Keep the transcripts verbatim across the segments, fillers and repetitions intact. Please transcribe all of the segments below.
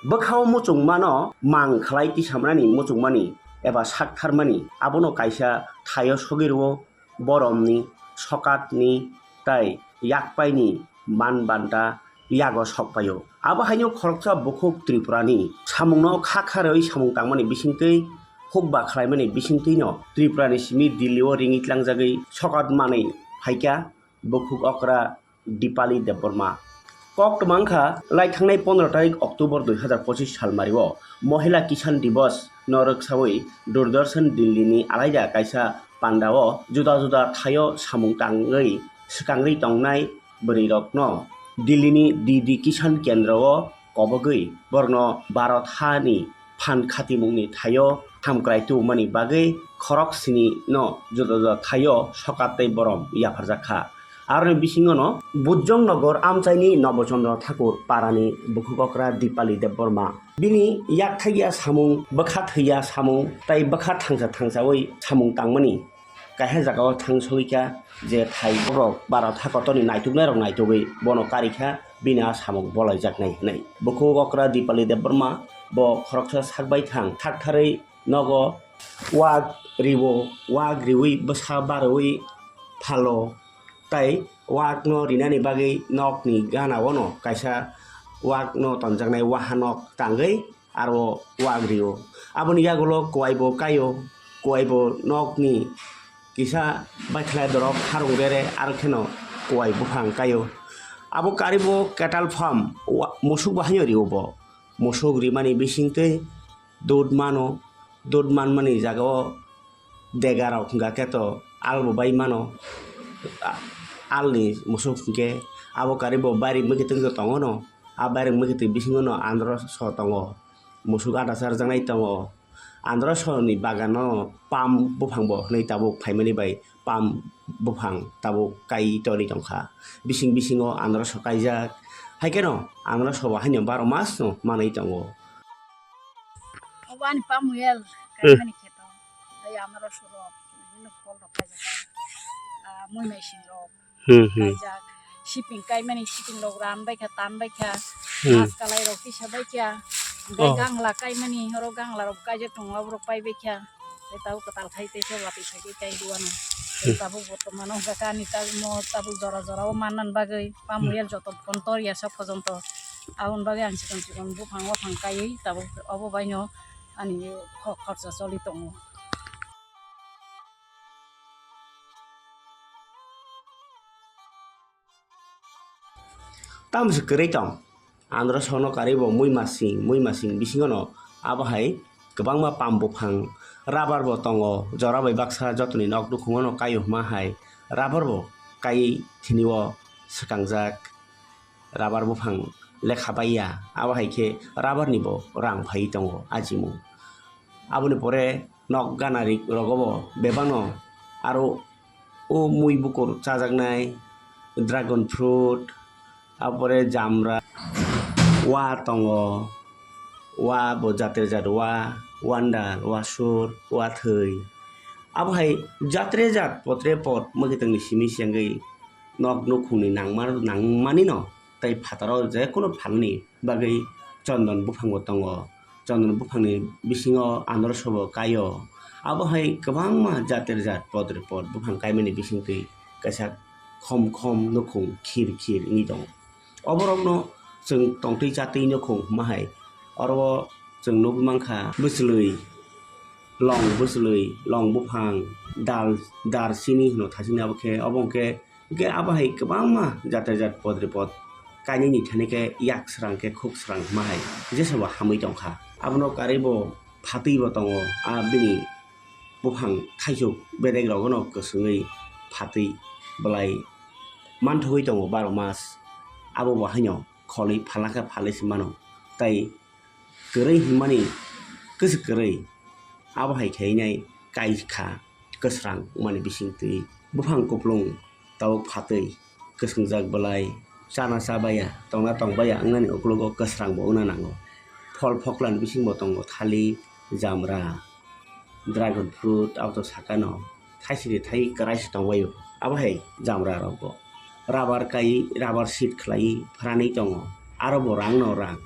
Bwkhao muchungmano mang khlai tisamrani muchungmani eba saktharmani abono kaisa thaio sogwi rwo, boromni, sokatni tei yakpaini man banta yago sokpaio. Abo haino khoroksa bukhuk Tripurani samungno kha kha rwui samung tangmani bisingtwi hukba khlaimani bisingtwino Tripurani simi Dillio ringwi tlangjagwi sokat manwi phaikha bukhuk okra Dipali Debbarma. Kok twmang kha, lai thangnai pondro tarik October dui hazar pochis salmario Mohila Kisan Divas no rwksawi Doordarshan Dillini alaida kaisa pandao juda juda thaio samung tangwi swkangwi tongnai bwrwirokno Dillini D D Kisan Kendro o kobogwi borokno Bharat hani phan khatimungni thaio hamkrai tubumani bagwi khorok sini no juda juda thaio sokat tei borom yapharjak kha. Aroni bisingo no Bujjong Nogor amchaini Nobo Chandra Thakur parani bukhuk okra Dipali Debbarma. Bini yak thaiya samung, bwkha thwiya samung tei bwkha thangsa thangsawi samung tangmani kaisa jagao thang sogwi kha je thai borok Bharat hakotorni naituknairok naitugwi bono kari kha, bini a samung bolaijaknai hwnwi. Bukhuk okra Dipali Debbarma bo khoroksa sak bai thang, thak tharwi nogo wak riwo, wak riwi bwsa barwi phalo, tei wakno rinani bagwi nokni ganao no kaisa wakno tonjaknai waha nok tangwi aro wak rio. Aboni yagulo kuwai bo kaio, kuwai bo nokni kisa baikhlai dorok harung rere aro kheno kuwai buphang kaio. Abo karibo cattle farm, wa-, musuk bahaino rio bo. Musuk rimani bisingtwi dud mano, dud manmani jagao degarok hwnkha khe to albo bai mano, a-, alni musuk hwnkhe abo karibo bairi mwkhitwng tongo no, a bairi mwkhitwng bisingo no andro so tongo, musuk ada charjaknai tongo, andro soni bagano pam buphang bo hwnwi tabuk phaimani bai pam buphang tabuk kai tongwi tongkha, bising bisingo andro so kaijak, haikheno andro so bo haino baro mas no manwi tongo. Obo ani pam oil kaimani kheto. Tei amaro sorok, bibhinno phol rok kaijak. Ah, mui naising rok Hmm, hmm. Kaijak. Siping kaimani siping rok ran baikha, tan baikha. Hmm. Mas kalai rok tisa baikha. Tei Oh. Gangla kaimani, oro gangla rok kaijak tongo, aborok pai baikha. Tei tabuk kwtal khai tei se watwi sai kai duano. Tei Hmm. Tabuk bortomano hwnkha khe ani tabuk mo tabuk jora jora o manna bagwi pam Hmm. Oil joto phone tor ya sa phojonto. Aboni bagwi ang chikon chikon buphang waphang kaiwi tabuk obo baino ani kho-, khorsa choli tongo. Tamo se kwrwi tong. Andro sono karwi bo mui masing, mui masing bisingo no abo hai kwbangma pam buphang, rubber bo tongo, jora bai baksa jotoni nok nukhungo no kaio hwnma hai rubber bo kai thini o swkangjak. Rubber buphang lekha bai ya, abo hai khe rubber ni bo rang phai tongo ajimung. Aboni pore nok gana ri rogo bo bebak no aro o mui bukur chajaknai dragon fruit, apore jamra, wa tongo, wa bo jatir jat wa, wandal, wasur, wathwi. Abo hai jatre jat potre pot mwkhitwng ni simi sengwi nok nukhung ni nangma, nangmani no tei phataro je kunu phalni bagwi chondon buphang bo tongo. Chondon buphangni bisingo androso bo kaio. Abo hai kwbangma jatir jat podre pod buphang kaimani bisingtwi kaisa khom khom nukhung khir khir wngwi tongo. Oborokno chwng tongtwi chatwi nukhung hwnma hai oro o chwng nugwi mankha bwchwlwi, long bwchwlwi, long buphang, dal, darchini hwno thachini abo khe, obo hwnkhe Hwnkhe abo hai kwbangma jatir jat podre pod kainwini thani khe yak srang khe khuk srang hwnma hai jesa bo hamwi tongkha. Abono karwi bo phatwi bo tongo, a bini buphang thaisuk bedek rogono kwswngwi phatwi bwlai manthogwi tongo baro mas. Abo bo haino kholwi phalna khe phalwi se mano, tei kwrwi hwnmani kwswk kwrwi. Abo hai khe nai kai kha kwsrang wngmani bisingtwi. Buphang kuplung tabuk phatwi kwswngjak bwlai chana cha baya, tongna tong baya wngnani uklogo kwsrang bo wngna nango. Phol phoklani bisingo tongo thalik, jamra, dragon fruit, abo to sakano thaisiri thai kwraisa tongbaio. Abo hai jamra rokbo rubber kai, rubber seed khlai phrani tongo. Aro bo rang no rang.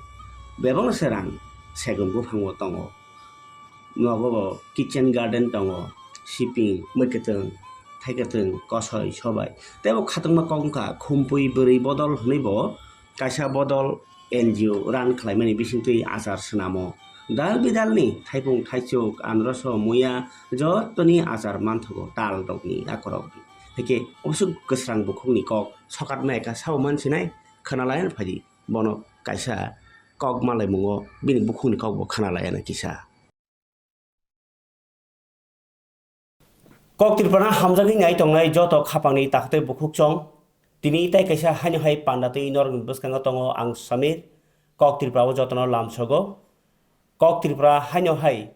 Bebakno se rang segun buphango tongo. Nogo bo kitchen garden tongo, siping, mwkhwtwng, thaikwtwng, kosoi, sobai. Tei bo khatungma kok wngkha, khumpui bwrwi bodol hwnwi bo kaisa bodol N G O run khlaimani bisingtwi achar swnamo. Dal bidalni thaipung, thaichuk, anroso, muya jotoni achar manthogo tal rokni akorok. Haikhe obwswk kwsrang bukhukni kok sokatma ekha sabo mansinai khwnalaiano phaidi. Bono kaisa kok malaimungo bini bukhukni kokbo khwnalaiano kisa. Kok Tripura hamjagwi nai tongnai joto khapangni takhwtwi bukhukchong. Tini tai kaisa haino hai panda twi norokni bwskango tongo ang Samir. Kok Tripura o jotono lamsogo. Kok Tripura haino hai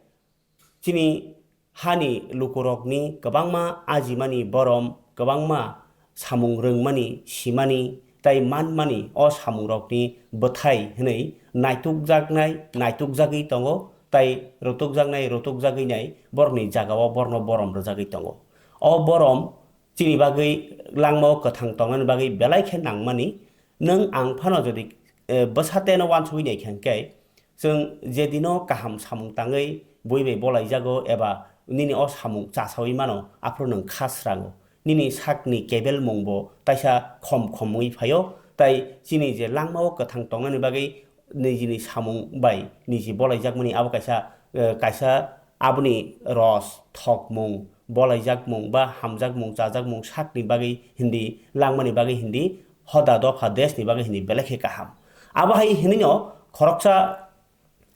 chini hani lukurokni kwbangma ajimani borom, kwbangma samung rwngmani, simani tei manmani o samungrokni bwthai hwnwi naitukjaknai, naitukjagwi tongo tei rutukjaknai, rutukjagwi nai borokni jagao borno borom rwjagwi tongo. O borom chini bagwi langmao kwthang tongnani bagwi belai khe nangmani. Nwng ang phano jodi, eh, bwsa teno uansugwi naikha hwnkhe, chwng jedino kaham samung tangwi bui bai bolaijago eba nini o samung chasaui mano, aphuru nwng kha srango. Nini sakni kebelmung bo taisa khom khom wngwi phaio, tai chini je langmao kwthang tongnani bagwi nijini samung bai niji bolaijakmani abo kaisa, eh, kaisa aboni ros, thokmung, bolaijakmung ba hamjakmung, chajakmung sakni bagwi hindi, langmani bagwi hindi, hoda dopha deshni bagwi hindi belai khe kaham. Abo hai hinwino khoroksa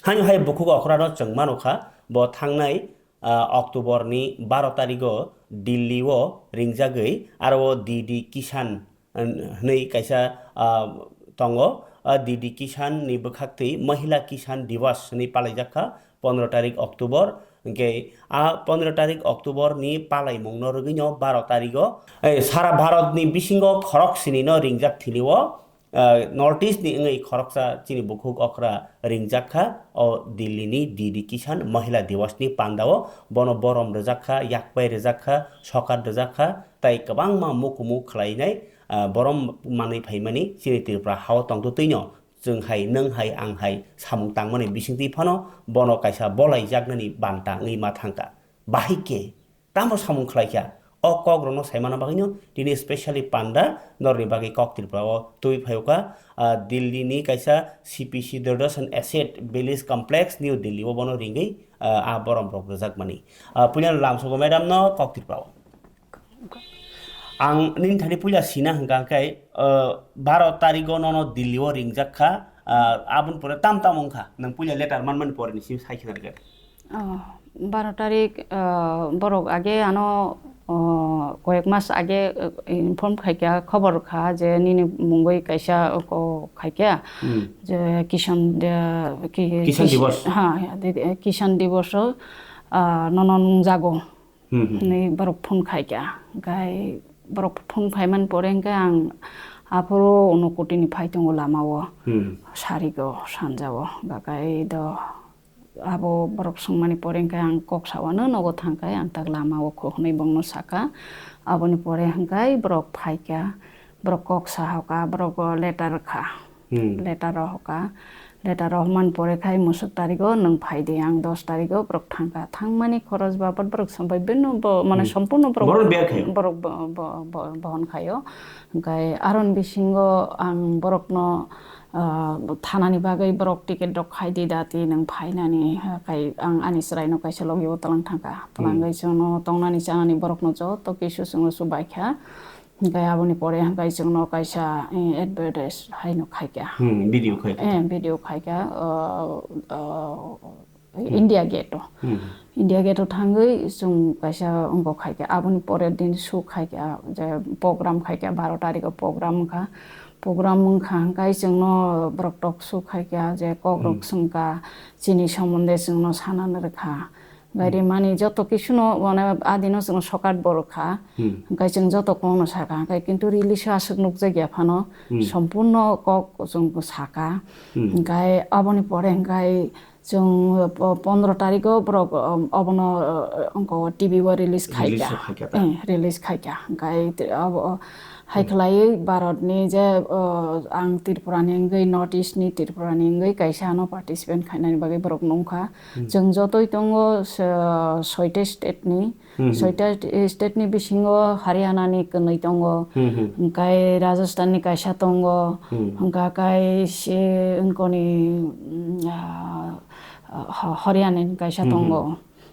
haino hai bukhuk okrano chwng mano kha, bo thangnai, ah, October ni baro tarigo Delhi o ringjagwi aro o D D Kisan hwnwi kaisa, ah, tongo. Ah, D D Kisan ni bwkhak twi Mahila Kisan Diwas hwnwi palaijak kha pondro tarik October. Hwnkhe a pondro tarik October ni palaimung no rwgwino baro tarigo, eh, sara Bharat ni bisingo khorok sini no ringjak thini o, ah, North East ni wngwi khoroksa chini bukhuk okra ringjak kha o Delhi ni D D Kisan Mahila Diwas ni panda o bono borom rwjak kha, yakpai rwjak kha, sokat rwjak kha, tai kwbangma mukumu khlainai, ah, borom manwi phaimani chini Tripura hao tongtwtwino chwng hai, nwng hai, ang hai samung tangmani bisingtwi phano bono kaisa bolaijaknani banta wngwi ma thangkha. Bahai khe tamo samung khlaikha? O kokrokno saimana bagwino tini specially panda norni bagwi Kok Tripura o twi phayokha, ah, Delhi ni kaisa C P C Doordarshan Asset Village Complex, New Delhi o bono ringwi, ah, a borom rok rwjakmani. Ah, puila lamsogo madam no Kok Tripura o. Ang nini thani puila sina hwnkha khe, ah, baro tarigo nono Delhi o ringjak kha, ah, aboni pore tam tam wngkha, nwng puila letter manmani pore ni simi sai khna rwgwi. Oh, baro tarik, ah, borok age ano, oh, koyek mas age, eh, inform khaikha, khobor kha je nini mungwi kaisa oko khaikha, Hmm. je Kisan, eh, ki-, Kisan Kis-, Diwas. Ha, ya, de, de, Kisan Diwas o, ah, nono nungjago. Hmm, hmm. Hinwi borok phone khaikha. Hwnkhe borok phone phaimani pore hwnkhe ang aphuru Unakoti ni phai tongo lama o. Hmm. Sarigo, sanja o. Hwnkhe do abo borok swngmani pore hwnkhe ang kok sawano nogo thangkhe ang tak lama o kho hwnwi bongno sakha. Aboni pore hwnkhe borok phaikha, borok kok sahokha, borok letter rwkha. Hmm. Letter rohokha. Letter rohormani pore khai musuk tarigo nwng phaidi, ang dos tarigo borok thangkha. Thangmani khoros babat borok sampai beno bo, mane Hmm. sompurno borok Borok bear khayo. Borok bo, bo, bo, bohon khayo. Hwnkhe aron bisingo ang borokno, ah, thanani bagwi borok ticket rok khaidi dati nwng phainani, ah, khai ang ani chwraino kaisa logio twlang thangkha. Hmm. Twlangwi chwngno tongnani chanani borokno joto kisu chwngno chubaikha. Hwnkhe aboni pore hwnkhe chwngno kaisa, eh, advertise haino khaikha. Hmm, video khaikha. Eh, video khaikha, uh, uh, Hmm. India Gate o. Hmm. India Gate o thangwi chwng kaisa wngkok khaikha. Aboni pore din show khaikha, je program khaikha, baro tarikh o program wngkha. Program wngkha hwnkhe chwngno borok talk show khaikha, je kokrok Hmm. swngkha, chini somonde chwngno sanani rwkha. Bai Hmm. rimani joto kisuno, mane, adino chwng sokat borok kha. Hmm. Hwnkhe chwng joto kokno sakha, hwnkhe kintu release o aswk nukjakya phano, Hmm. sompurno kok chwng sakha. Hmm. Hwnkhe aboni pore hwnkhe chwng po-, pondro tarikh o borok, um, obono, uh, wngkha o T V o release Release khaikha. khaikha ta? Eh, release khaikha. Hwnkhe te-, abo, Hai Hmm. khlaiwi Bharatni je, o, ang Tripurani wngwi, North East ni Tripurani wngwi kaisa ano participant khainani bagwi borok nungkha. Hmm. Chwng jotoi tongo, so-, soita state ni. Hmm, hmm. Soita state ni bisingo Haryana ni kwnwi tongo. Hmm, hmm. Hwnkhe Rajasthan ni kaisa tongo. Hmm. Hwnkha kai se wngkoni, mm, ah, ah, Haryana ni kaisa Hmm, hmm. tongo.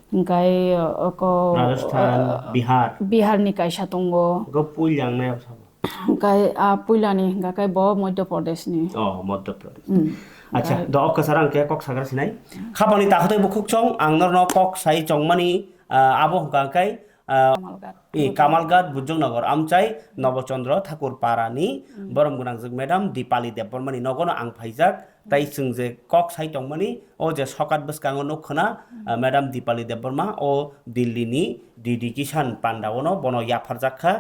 Hwnkhe, uh, oko, Rajasthan, uh, Bihar. Bihar ni kaisa tongo. Go puil yang nai sabo. Hwnkhe, ah, puilani hwnkha khe bo Madhya Pradesh ni. Oh, Madhya Pradesh. Hmm. Acha, Hwnkhe do ok kasar ang ke kok sagar sinai. Khapangni takhwtwi bukhuk chong, ang norno kok sai chongmani, ah, abo hwnkha khe, ah, Kamalghat. I, Kamalghat, Bujongnagar, amchai, Nobo Chandra Thakur Parani, Hmm. borom gwnangjwk madam Dipali Debbarmani nogono ang phaijak. Tai chwng je kok sai tongmani, o je sokat bwskango nuk khna, Hmm. ah, madam Dipali Debbarma, o Delhi ni D D Kisan Panda ono bono yapharjak kha.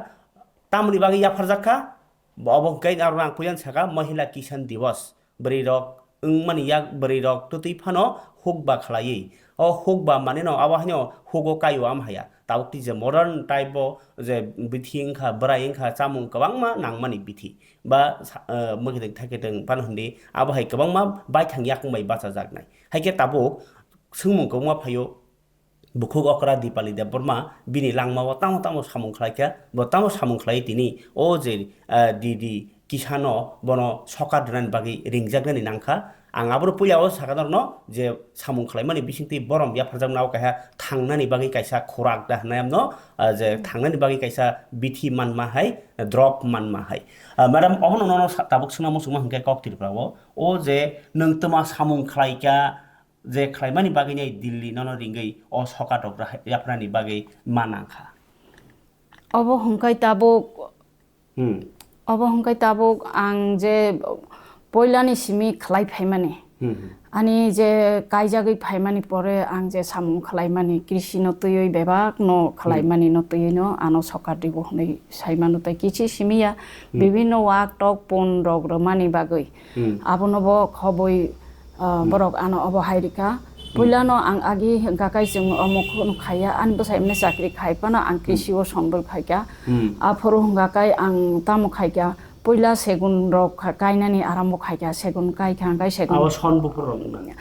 Tamoni bagwi yapharjak kha? Bo obo hwnkhe aro ang puilan saka Mahila Kisan Diwas. Bwrwi rok wngmani yak bwrwi rok twtwi phano hukba khlaiwi. O hukba mane no abo haino hugo kaio am haya. Tabuk twi je modern type o je bithi wngkha, bwrai wngkha, chamung kwbangma nangmani bithi. Ba sa-, eh, mwkhitwng thakhitwng phano hindi abo hai kwbangma baithang yakung bai bachajaknai. Haikhe tabuk swngmung kwbangma phaio. Bukhuk okra Dipali Debbarma bini langmao tamo tamo samung khlaikha, bo tamo samung khlai tini o je, ah, D D Kisano bono sokar rwnani bagwi ringjaknani nangkha. Ang abono puila o sakha norokno je samung khlaimani bisingtwi borom yapharjakmani abo kaisa thangnani bagwi kaisa khorak da hwnwi amno, ah, je Hmm. thangnani bagwi kaisa bithi manma hai, drop manma hai. Ah, madam, obono nono sa-, tabuk swngna muchungma hwnkhe kok Tripura o, o je nwng twma samung khlaikha, je khlaimani bagwi nai Delhi nono ringwi o sokat rok yapharnani bagwi ma nangkha. Obo hwnkhe tabuk, Hmm. obo hwnkhe tabuk ang je poilani simi khlai phaimani. Hmm, hmm. Ani je kaijagwi phaimani pore ang je samung khlaimani, krisi no twiwi bebak no Hmm. khlaimani no twiwi no ano sokat rigo hwnwi saimano tei kichi simi ya Hmm. bibinno wak tok pun rok rwmani bagwi. Hmm. Abono bo khobwi, ah, Hmm. borok ano obo hai rikha. Hmm. Puilano ang agi hwnkha kai chwng omo kheno khaiya, ani bwsai mane chakri khai phano ang Hmm. krisi o sondol khaikha. Hmm. Aphuru hwnkha kai ang tamo khaikha, puila segun rok kha-, kainani arambo khaikha, segun kaikha hwnkhe segun Abo son buphur rok wngna?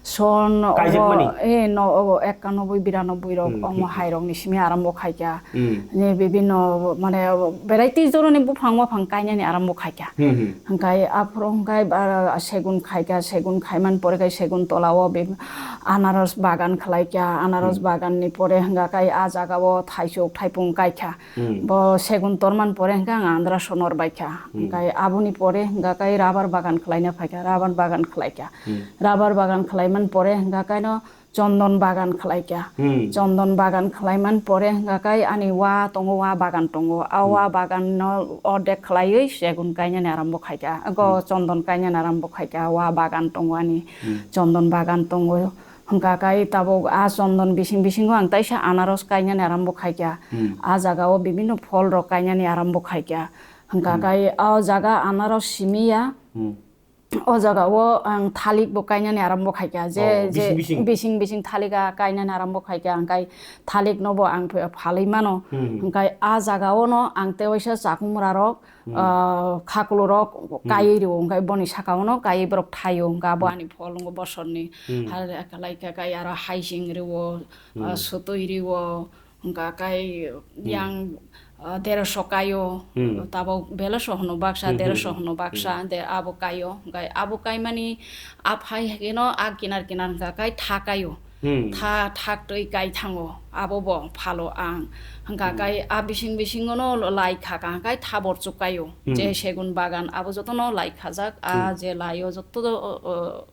Son obo, Kaijakmani? Eh, no, obo ekkanoboi, biranoboi rok, Hmm, omo hmm, hmm. hai rokni simi arambo khaikha. Hmm. Ni bibinno, mane, variety joroni buphang waphang kainani arambo khaikha. Hmm, hmm. Hwnkhe aphuru hwnkhe, ah, segun khaikha, segun khaiman pore khe segun tolao be-, anaros bagan khlaikha, anaros Hmm. baganni pore hwnkha khe ah jagao thaisuk thaipung kaikha. Hmm. Bo segun torman pore hwnkhe ang andra sonor baikha. Hmm. Hwnkhe aboni pore hwnkha khe rubber bagan khlaina phaikha, rubber bagan khlaikha. Hmm. Rubber bagan khlaiman pore hwnkha khe no chondon bagan khlaikha. Hmm. Chondon bagan khlaiman pore hwnkha khe ani wa tongo, wa bagan tongo. A Hmm. wa bagan no ordek khlaiwi segun kainani arambo khaikha. Go Hmm. chondon kainani arambo khaikha, wa bagan tongo ani. Hmm. Chondon bagan tongo. Hwnkha khe tabuk a chondon bising bisingo ang taisa anaros kainani arambo khaikha. Hmm. A jagao bibinno phol rok kainani arambo khaikha. Hwnkha Hmm. khe o jaga anaros simi ya. Hmm. O jagao ang thalik bo kainani arambo khaikha, je, Oh, je bising bising? bising bising thalik a kainani arambo khaikha, ang kai thalik no bo ang ph-, phalwi mano. Hmm. Hwnkhe a jagao no ang tewaisa chakumra rok, Hmm. ah, khaklurok Hmm. kaiwi rwo, hwnkhe boni saka-o no kaiwi borok thaio, hwnkhe abo Hmm. ani pholongo bosorni. Hmm. Hal khlaikha kai aro haising rwo, Hmm. ah, sotwi rwo, hwnkha kai Hmm. yang, ah, dersho kaio, Hmm. tabok belosho hwno baksa, Hmm, hmm, dersho hmm. hwno baksa, Hmm. de abo kaio, hwnkhe abo kaimani aphai hwnkhe no a kinar kinar hwnkha kai tha kaio. Hmm. Tha, thaktwi kai thango, abo bo phalo ang. Hwnkha Hmm. kai a bising bisingo no lai kha kha kai thabor chuk kaio. Hmm. Je segun bagan abo joto no lai khajak, a Hmm. je laio joto do, o, o,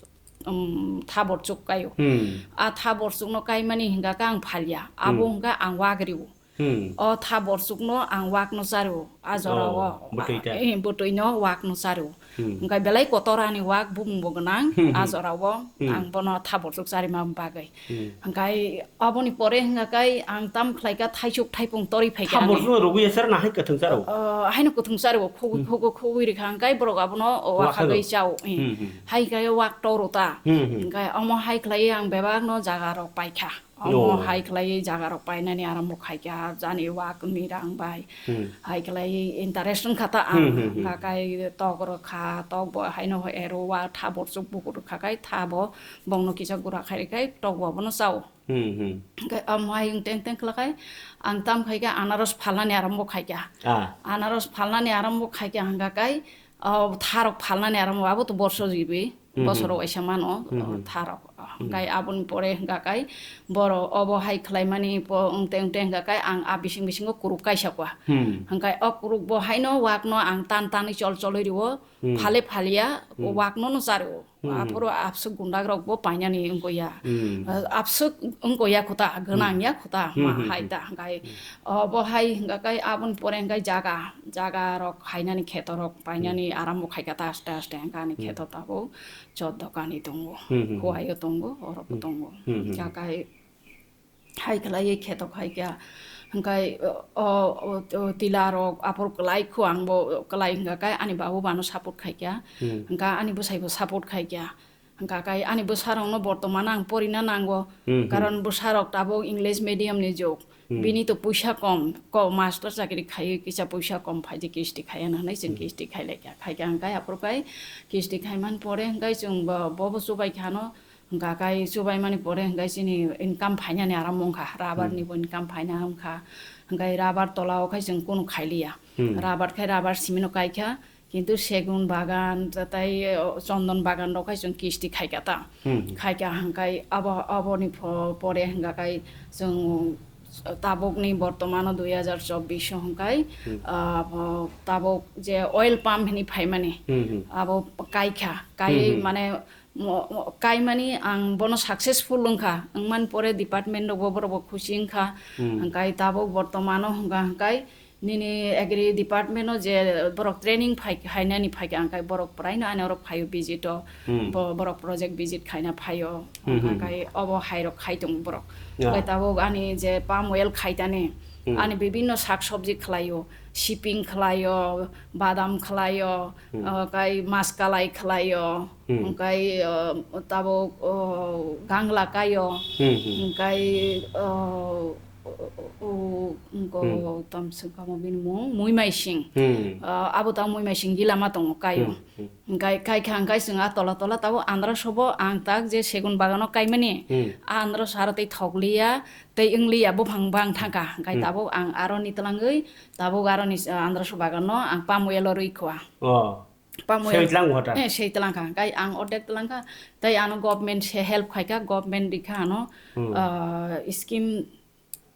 um, thabor chuk kaio. Hmm. A thabor chuk no kaimani hwnkha khe ang phalya. Abo Hmm. hwnkha ang wagrio. Hmm. O tha borsuk no ang wak no charo, a jora o, Oh, bwtwi ta. Eh, bwtwi no wak no charo. Hmm. Hwnkhe belai kotor ani wak bumung bo gwnang, Hmm, a hmm. jora o Hmm. ang bono tha borsuk charima bagwi. Hmm. Hwnkhe aboni pore hwnkha khe ang tam khlai kha thaisuk thaipung tori phai kha Tha ani. Borsuk no rwgwi ya sir na hai kwthwng charo? Oh, haino kwthwng charo, khogwi Hmm. khogwi khogwi rikha hwnkhe borok abono Wak wakha gwi chao. Eh. Hmm, hmm. Hai khe wak toro ta. Hmm, hmm. Hwnkhe omo hai khlai ang bebak no jaga rok pai kha. Omo Oh. hai khlaiwi jaga rok painani arambo khaikha, jani wak ni rang bai. Hmm. Hai khlai interest wngkha ta ang. Hmm, hmm, hmm. Hwnkha kai tok rwkha, tok bo haino ero wa tha borsuk bukur rwkha kai tha bo bongno kisa gura khai rwkhai tok bo abono chao. Hmm, hmm. Hwnkhe omo hai wng teng teng khlakai ang tam khaikha anaros phalnani arambo khaikha. Ah. Anaros phalnani arambo khaikha hwnkha kai, o, tharok phalnani arambo abo to borso jibi. Hmm, hmm. Bosoro waisa mano, hmm, hmm, tharok. Hmm. Hwnkhe aboni pore hwnkha kai borok obo hai khlaimani po wng teng teng hwnkha kai ang a bising bisingo kuruk kaisa kwa. Hmm. Hwnkhe o kuruk bo haino wakno ang tan tanwi chol cholwi rwo, hmm, phale phalia, hmm, wakno no charo. Hmm. Aphuru abswk gundagrok bo painani wngkha ya. Hmm. Ah, abswk wngkha ya khuta, gwnang, hmm, ya khuta, hmm, ma, hmm, hai, hmm, ta, hwnkhe, hmm, obo hai hwnkha kai aboni pore hwnkha jaga, jaga rok hainani kheto rok painani, hmm, arambo khaikha ta aste aste hwnkha ani, hmm, kheto tabuk choddo kani tongo, hmm, hmm, hmm, Khowai o tongo, oro bo, hmm, tongo. Hmm, hmm, hmm. Hwnkha kai hai khlaiwi kheto khaikha. Hwnkhe, o, o, o, tila rok aphuru kwlai kho ang bo kwlai hwnkha kai ani babu bano support khaikha. Hmm. Hwnkha ani bwsai bo support khaikha. Hwnkha kai ani bwsarokno bortomano ang porina nango. Hmm, hmm. Karon bwsarok tabuk English medium ni jug. Hmm. Bini to puisa kom, ko master chakri khaiwi kisa puisa kom phaidi kisti khaiya hwnwi chwng, hmm, kisti khailaikha. Khaikha hwnkhe aphuru kai kisti khaimani pore hwnkhe chwng bo, bo bo chubai khano. Hwnkha kai chubaimani pore hwnkhe chini income phainani aram wngkha, rubber, hmm, ni bo income phaina wngkha. Hwnkhe rubber tola o khai chwng kunu khailiya. Hmm. Rubber khai rubber simi no kaikha, kintu segun bagan, tai, o, chondon bagan rok khai chwng kisti khaikha ta. Hmm. Khaikha hwnkhe abo, aboni pho-, pore hwnkha kai chwng tabukni bortomano dui hajar chobbish o hwnkhe, hmm, ah, bo tabuk je oil pump hwnwi phaimani, hmm, hmm, abo kaikha, kaiwi, hmm, hmm, mane mo-, mo-, kaimani ang bono successful wngkha, wngmani pore department rokbo borokbo khusi wngkha. Hmm. Hwnkhe tabuk bortomano hwnkha hwnkhe nini agri department o je borok training phai, hainani phaikha hwnkhe borok praino ani oro phaio visit o. Hmm. Bo-, borok project visit khaina phaio. Hmm, hmm, hmm. Hwnkhe obo hairok khai tongo borok. Ya. Hwnkhe tabuk ani je palm oil khaitani, hmm, ani bibinno sak sobji khlaio, siping khlaio, badam khlaio, hmm, ah, kai mas kalai khlaio, hmm, hwnkhe, ah, tabuk, oh, gangla kaio, hmm, hmm, hwnkhe, oh, oh, oh, oh, wngko, hmm, tamswk kamo bini mung, muimaising. Hmm. Ah, abo ta muimaising gila ma tongo kaio. Hmm, hmm. Hwnkhe kaikha hwnkhe chwng a tola tola tabuk andra sobo ang tak je segun bagano kaimani, hmm, a andra sara tei thokliya, tei wngliya buphang bang thangkha. Hwnkhe, hmm, tabuk ang aroni twlangwi, tabuk aroni, ah, andra so bagano ang palm oil o rwi khwa. Oh. Palm oil. Sei tlang hota? Eh, sei tlang kha. Hwnkhe ang ordek tlang kha. Tei ano government se help khai kha, government rikha ano, hmm, ah, scheme,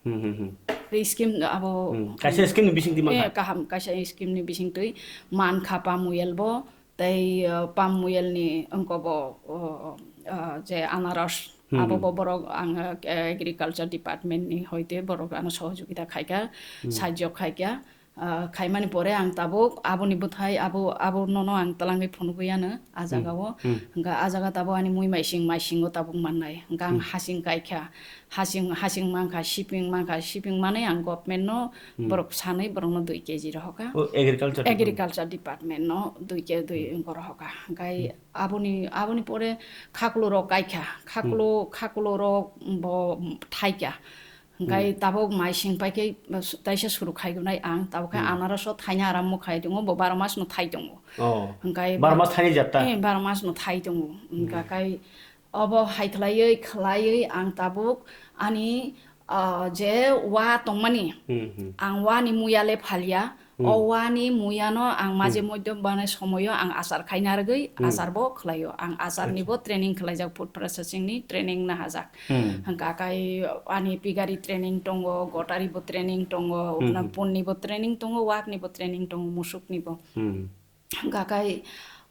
hmm, hmm, hmm, scheme abo, hmm, kaisa scheme ni bising di, eh, mankha, kaham kaisa scheme ni bising twi mankha palm oil bo, tei, ah, palm oil ni wngko bo, oh, ah, je anaros, hmm, abo, hmm, bo borok ang, eh, agriculture department ni hoite borok ano sohojogita khai kha, hmm, sajyo khai kha. Ah, khaimani pore ang tabuk aboni bwthai abo, abo nono ang twlangwi phunugwi ano a, hmm, jagao. Hmm. Hwnkha a jaga tabuk ani mui maising, maisingo tabuk mannai. Hwnkha ang, hmm, hasing kaikha, hasing, hasing mankha, siping mankha, siping manwi ang government no, hmm, borok sanwi borokno dui keji rohokha. O, agriculture department. Agriculture department no dui ke dui, hmm, rohokha. Hwnkhe, hmm, aboni, aboni pore khaklo rok kaikha, khaklo, hmm, khaklo rok bo thaikha. Hwnkhe, hmm, tabuk maising paikhe taisa suru khaigonai ang, tabuk khe, hmm, anaros o thaina arambo khai tongo, bo baro mas no thai tongo. Oh. Hwnkhe baro mas thaini jat ta? Eh, baro mas no thai tongo. Hmm. Hwnkha kai obo hai khlaiwi, khlaiwi ang tabuk ani, ah, je wa tongmani, hmm, hmm, ang wani muya le phalia, hmm, o wani muyano ang maje, hmm, moidhyo bane somoyo ang achar khaina rwgwi, hmm, achar bo khlaio. Ang achar ni, acha, bo training khlaijak, food processing ni training nahajak. Hmm. Hwnkha kai ani pigari training tongo, gotari bo training tongo, hmm, ukna, hmm, pun ni bo training tongo, wak ni bo training tongo, musuk ni bo. Hmm. Hwnkha kai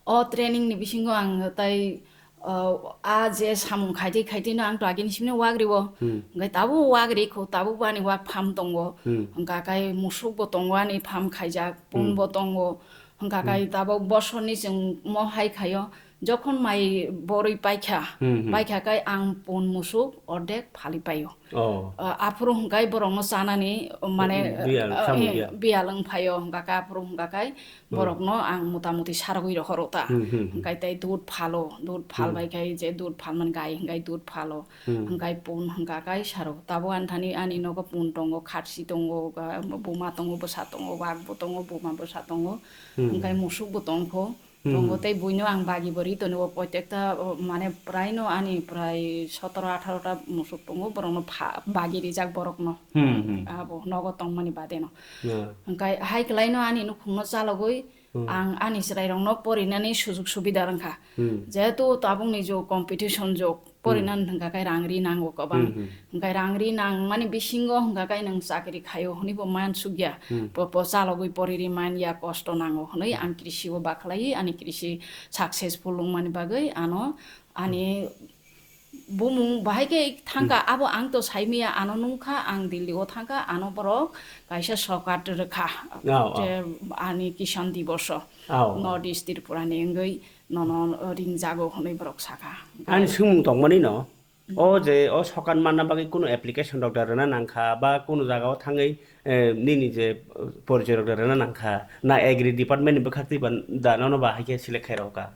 o training ni bisingo ang tai, uh, a je samung khaitwi khaitwi no ang to agini simi wak riwo. Hmm. Hwnkhe tabuk wak ri kho, tabuk bo ani wak farm tongo. Hmm. Hwnkha kai musuk bo tongo ani farm khaijak, pun, hmm, bo tongo. Hwnkha, hmm, kai tabuk bosor ni chwng mo hai khaio. Jokhon mai borwi paikha, Hmm, hmm. paikha kai ang pun musuk ordek phali paio. Oh. Ah, aphuru hwnkhe borokno chanani, mane, Biyal, ah, samung eh, biyal. biyal wng phaio, hwnkha khe aphuru hwnkha khe Hmm. borokno ang mota moti sarogwi rohoro ta. Hmm, hmm, hmm. Hwnkhe tei dud phalo, dud phal Hmm. bai khe je dud phalmani gai hwnkhe dud phalo. Hmm. Hwnkhe pun hwnkha khe saro. Tabuk ani thani ani nogo pun tongo, khatsi tongo, ga-, buma tongo, bwsa tongo, wak bo tongo, buma bwsa tongo. Hmm. Hwnkhe musuk bo tongkho. Hmm. Tongo tei buino ang bagi bo ri tongo, o protekta, o, mane, prai no ani prai sotoro atharo ta musuk tongo, borokno pha-, bagi rijak borokno. Hmm, hmm. Abo nogo tongmani bade no. Yeah. Hwnkhe hai kwlai no ani nukhung no chalogwi Hmm. ang ani chwrai rok no porinani sujuk subida rwngkha. Hmm. Jehetu tabuk ni jug competition jug, Hmm. porinani hwnkha khe rang ri nango kwbang. Hmm, hmm. Hwnkhe rang ri nangmani bisingo hwnkha khe nwng chakri khaio hwnwi bo mansukya. Hmm. Po, po chalogwi poriri manya kosto nango hwnwi ang krisi o bakhlai ani krisi successful wngmani bagwi ano ani bumung bahai khe thangkha, Hmm. abo ang to saimaya ano nungkha, ang Delhi o thangkha, ano borok kaisa sokat rwkha. Oh, oh. Je ani Kisan Diboso, Oh. North East Tripura ni wngwi nono ringjago hwnwi borok sakha. Ani swngmung tongmani no? O je o sokat manna bagwi kunu application rok da rwna nangkha ba kunu jaga o thangwi, eh, nini je, eh, porichoi rok da rwna nangkha na agri department ni bwkhak twi ba da nono ba hai khe select khai rokha?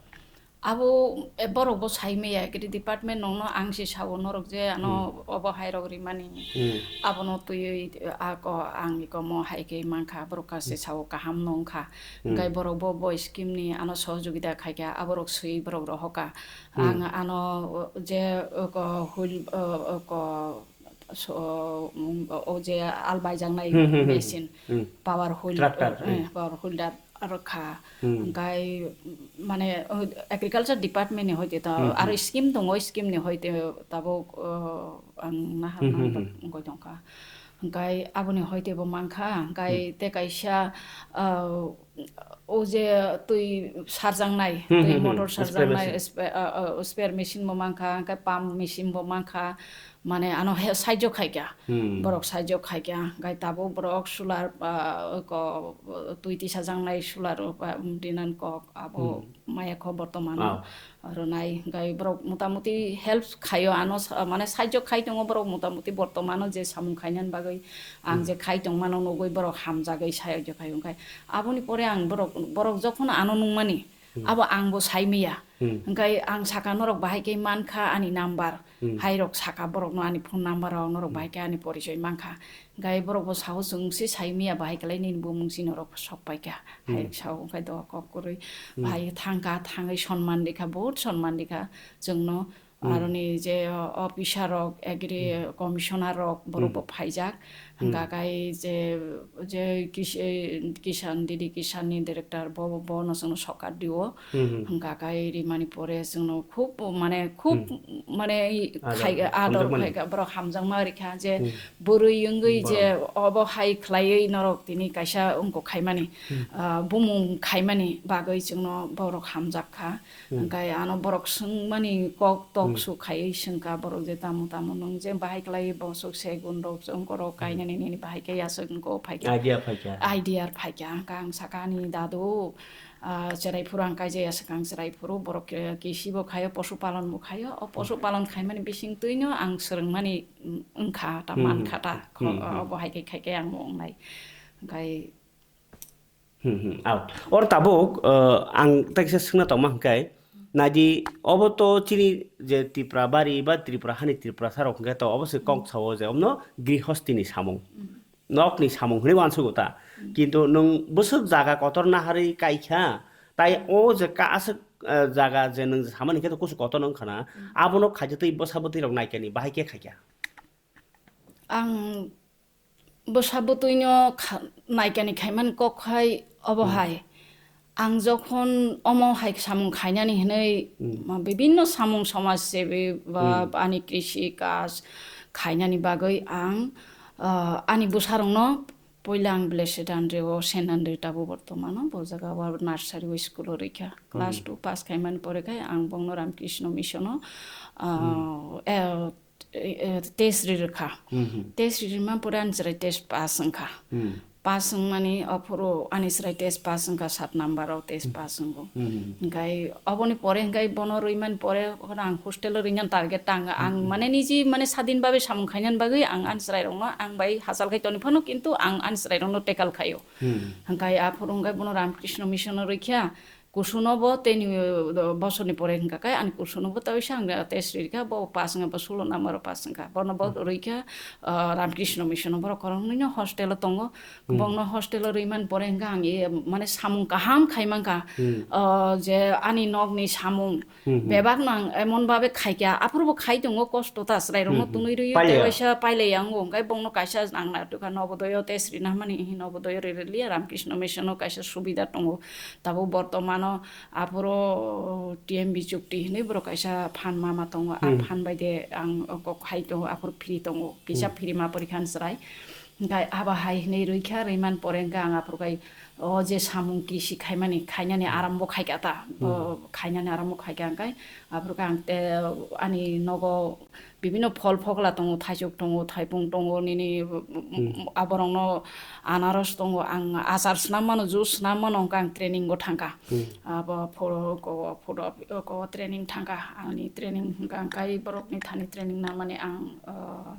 Abo, eh, borok bo sai maya agri department nokno ang se sao norok je ano Hmm. obo hai rok rimani Hmm. abono twiwi ako ang ikomo hai khe mankha borok kaisa Hmm. sao kaham no wngkha Hmm. hwnkhe borok bo bo scheme ni ano sohojogita khaikha aborok swi borok rohokha. Hmm. Ang ano, o, je, o, ko, hul, o, o, ko, so, um, o, o je al baijaknai Hmm, hmm, hmm, machine, hmm. Power wheel, Tractor, eh, hmm. Power wheel da rwkha. Hmm. Hwnkhe, mane, o, agriculture department ni hoite to, Hmm, hmm. Aro scheme tongo, scheme ni hoite tabuk, o, ang naha Hmm, hmm, nang hmm. wngwi tongkha. Hwnkhe aboni hoite bo mankha, hwnkhe Hmm. Te kaisa, o, O je twi sarjaknai, Hmm, twi hmm, hmm. motor Spray sarjaknai, machine. Spe-, ah, ah, spare machine bo mankha, hwnkhe pump machine bo mankha, mane ano he saijo khaikha. Hmm. Borok saijo khaikha, hwnkhe tabuk borok solar, ah, ko, twi tisajaknai solar, ah, dinan kok abo Hmm. maya kho bortomano. Ah. Rwnai, hwnkhe borok motamuti help khaio, ano sa-, mane saijo khai tongo borok motamuti bortomano je samung khainani bagwi ang Hmm. je khai tongmano nugwi borok hamjagwi saijo khaio, hwnkhe aboni pore ang borok, borok jokhon ano nungmani, Hmm. abo ang bo sai maya. Hmm. Hwnkhe ang saka norok bahai khe mankha ani number, Hmm. hai rok saka borokno ani phone number rok norok Hmm. bahai khe ani porichoi mankha. Gai borok bo sao chwng se sai maya bahai kwlai nini bumung si norok sok pai kha. Hai Hmm. sao khai do kok kwrwi Hmm. bahai thang kha, thangwi sonman rikha, bahut sonman rikha chwngno. Hmm. Aroni je, o, officer rok, agri Hmm. commissioner rok borok Hmm. bo phaijak. Hmm. Hwnkha khai je, je kis-, eh, Kisan, D D Kisan ni director bo, bo, bono chwngno sokat dio. Hmm, hmm. Hwnkha khai rimani pore chwngno khub, mane, khub, Hmm. mane, i, Ador, khai, ador hamjakmani. Khai kha, borok hamjakma rikha je Hmm. bwrwi wngwi Borok. Je obo hai khlaiwi norok tini kaisa wngkok khaimani, Hmm. ah, bumung khaimani bagwi chwngno borok hamjak kha. Hmm. Hwnkhe ano borok swngmani kok tok Hmm. su khaiwi swngkha borok je tamo tamo nwng je bahai khlaiwi bosok segun rok wngkorok Hmm. kainani nini bahai khe yaswk wngkok phai khe Idea phaikha. Idea phaikha. Hwnkhe ang sakha ani dadu, ah, chwrai phuru ang kaijaya swkang chwrai phuru borok, eh, kisi bo khaio, posu palon bo khaio. O posu Hmm. palon khaimani bising twino ang swrwngmani, mm, wngkha ta, Hmm, hmm. mankha ta. Kho-, Hmm, hmm. Obo hai khe khai khe ang bo wngnai. Hwnkhe Hmm, hmm. Out. Or tabuk, uh, ang teksa swngna tongma hwnkhe, naidi obo to chini je Tripura bari ba Tripura hani Tripura sarok hwnkhe to obo se kok Hmm. sao je omno grihosti ni samung. Hmm. Nokni samung hwnwi uansugo ta. Hmm. Kintu nwng bwswk jaga kotor naharwi kaikha, tai Hmm. o je ka aswk, eh, jaga je nwng samani khe to kusu kotor wngkha na, Hmm. abono khaitwi bwsa bwtwi rok naikani bahai khe khaikha. Ang bwsa bwtwino kha-, naikani khaimani kok khai obo Hmm. hai. Ang jokhon omo hai samung khainani hwnwi Hmm. ma bibinno samung somaj sebi ba Hmm. ani krisi kaj khainani bagwi ang, ah, ani bwsarokno puila ang Blessed Andre o Saint Andre tabuk bortomano bo jaga o nursery o school o rwikha. Class Hmm. two pass khaimani pore khai ang bongno Ramkrishna Mission o, ah, Hmm. eh, eh, test ri rwkha. Hmm, hmm. Test ri rwma pore ang chwrai test pass wngkha. Hmm. pass wngmani, aphuru ani chwrai test pass wngkha, sat number o test pass wngo. Hmm. Hwnkhe oboni pore hwnkhe bono rwimani pore ang hostel o rwina target tang. Ang mane niji mane sadin babe samung khainani bagwi ang ani chwrairokno ang bai hachal khai toni phano, kintu ang ani chwrairokno tackle khaio. Hmm. Hwnkhe aphuru hwnkhe bono Ramakrishna Mission o rwikha. Kusuno bo teni, uh, bosorni pore hwnkha khe, ani kusuno bo tei ang test rikha, bo pass wngkha, bo sulo number o pass wngkha. Bono bo rikha, uh, Ramakrishna Mission o borok kwrwngwi no hostel o tongo. Hmm. Bongno hostel o rwimani pore hwnkha ang e, mane samung kaham khai mankha. Hmm. Uh, je ani nokni samung, hmm, bebak no ang emon babe khaikha, aphuru bo khai tongo, kosto ta chwrairokno, hmm, hmm, tunui rwio, pailaiya. Tei waisa pailaiya wngo, hwnkhe bongno kaisa ang naitokha Nobodoyo test rina hamani, Nobodoyo ri-, riliya, Ramakrishna Mission o kaisa subida tongo. Tabuk bortomano aphuru T M B chukti hinwi borok kaisa phan mama tongo. A, hmm, phan bai de ang kok hai tongo, aphuru free tongo. Kisa, hmm, free ma porikha ni chwrai. Hwnkhe abo hai hinwi rwikha, rwimani pore hwnkhe ang aphuru khai o je samung kisi khaimani, khainani, hmm, arambo khaikha ta. Hmm. O khainani arambo khaikha hwnkhe aphuru khe ang te ani nogo bibino phol phokla tongo, thaichuk tongo, thaipung tongo, nini, hmm, aborokno anaros tongo, ang achar swnam mano, juice swnam mano, hwnkhe ang training o thangkha. Hmm. Abo pho-, ko, photo, ko training thangkha, ani training hwnkha, hwnkhe borokni thani training namani ang, uh,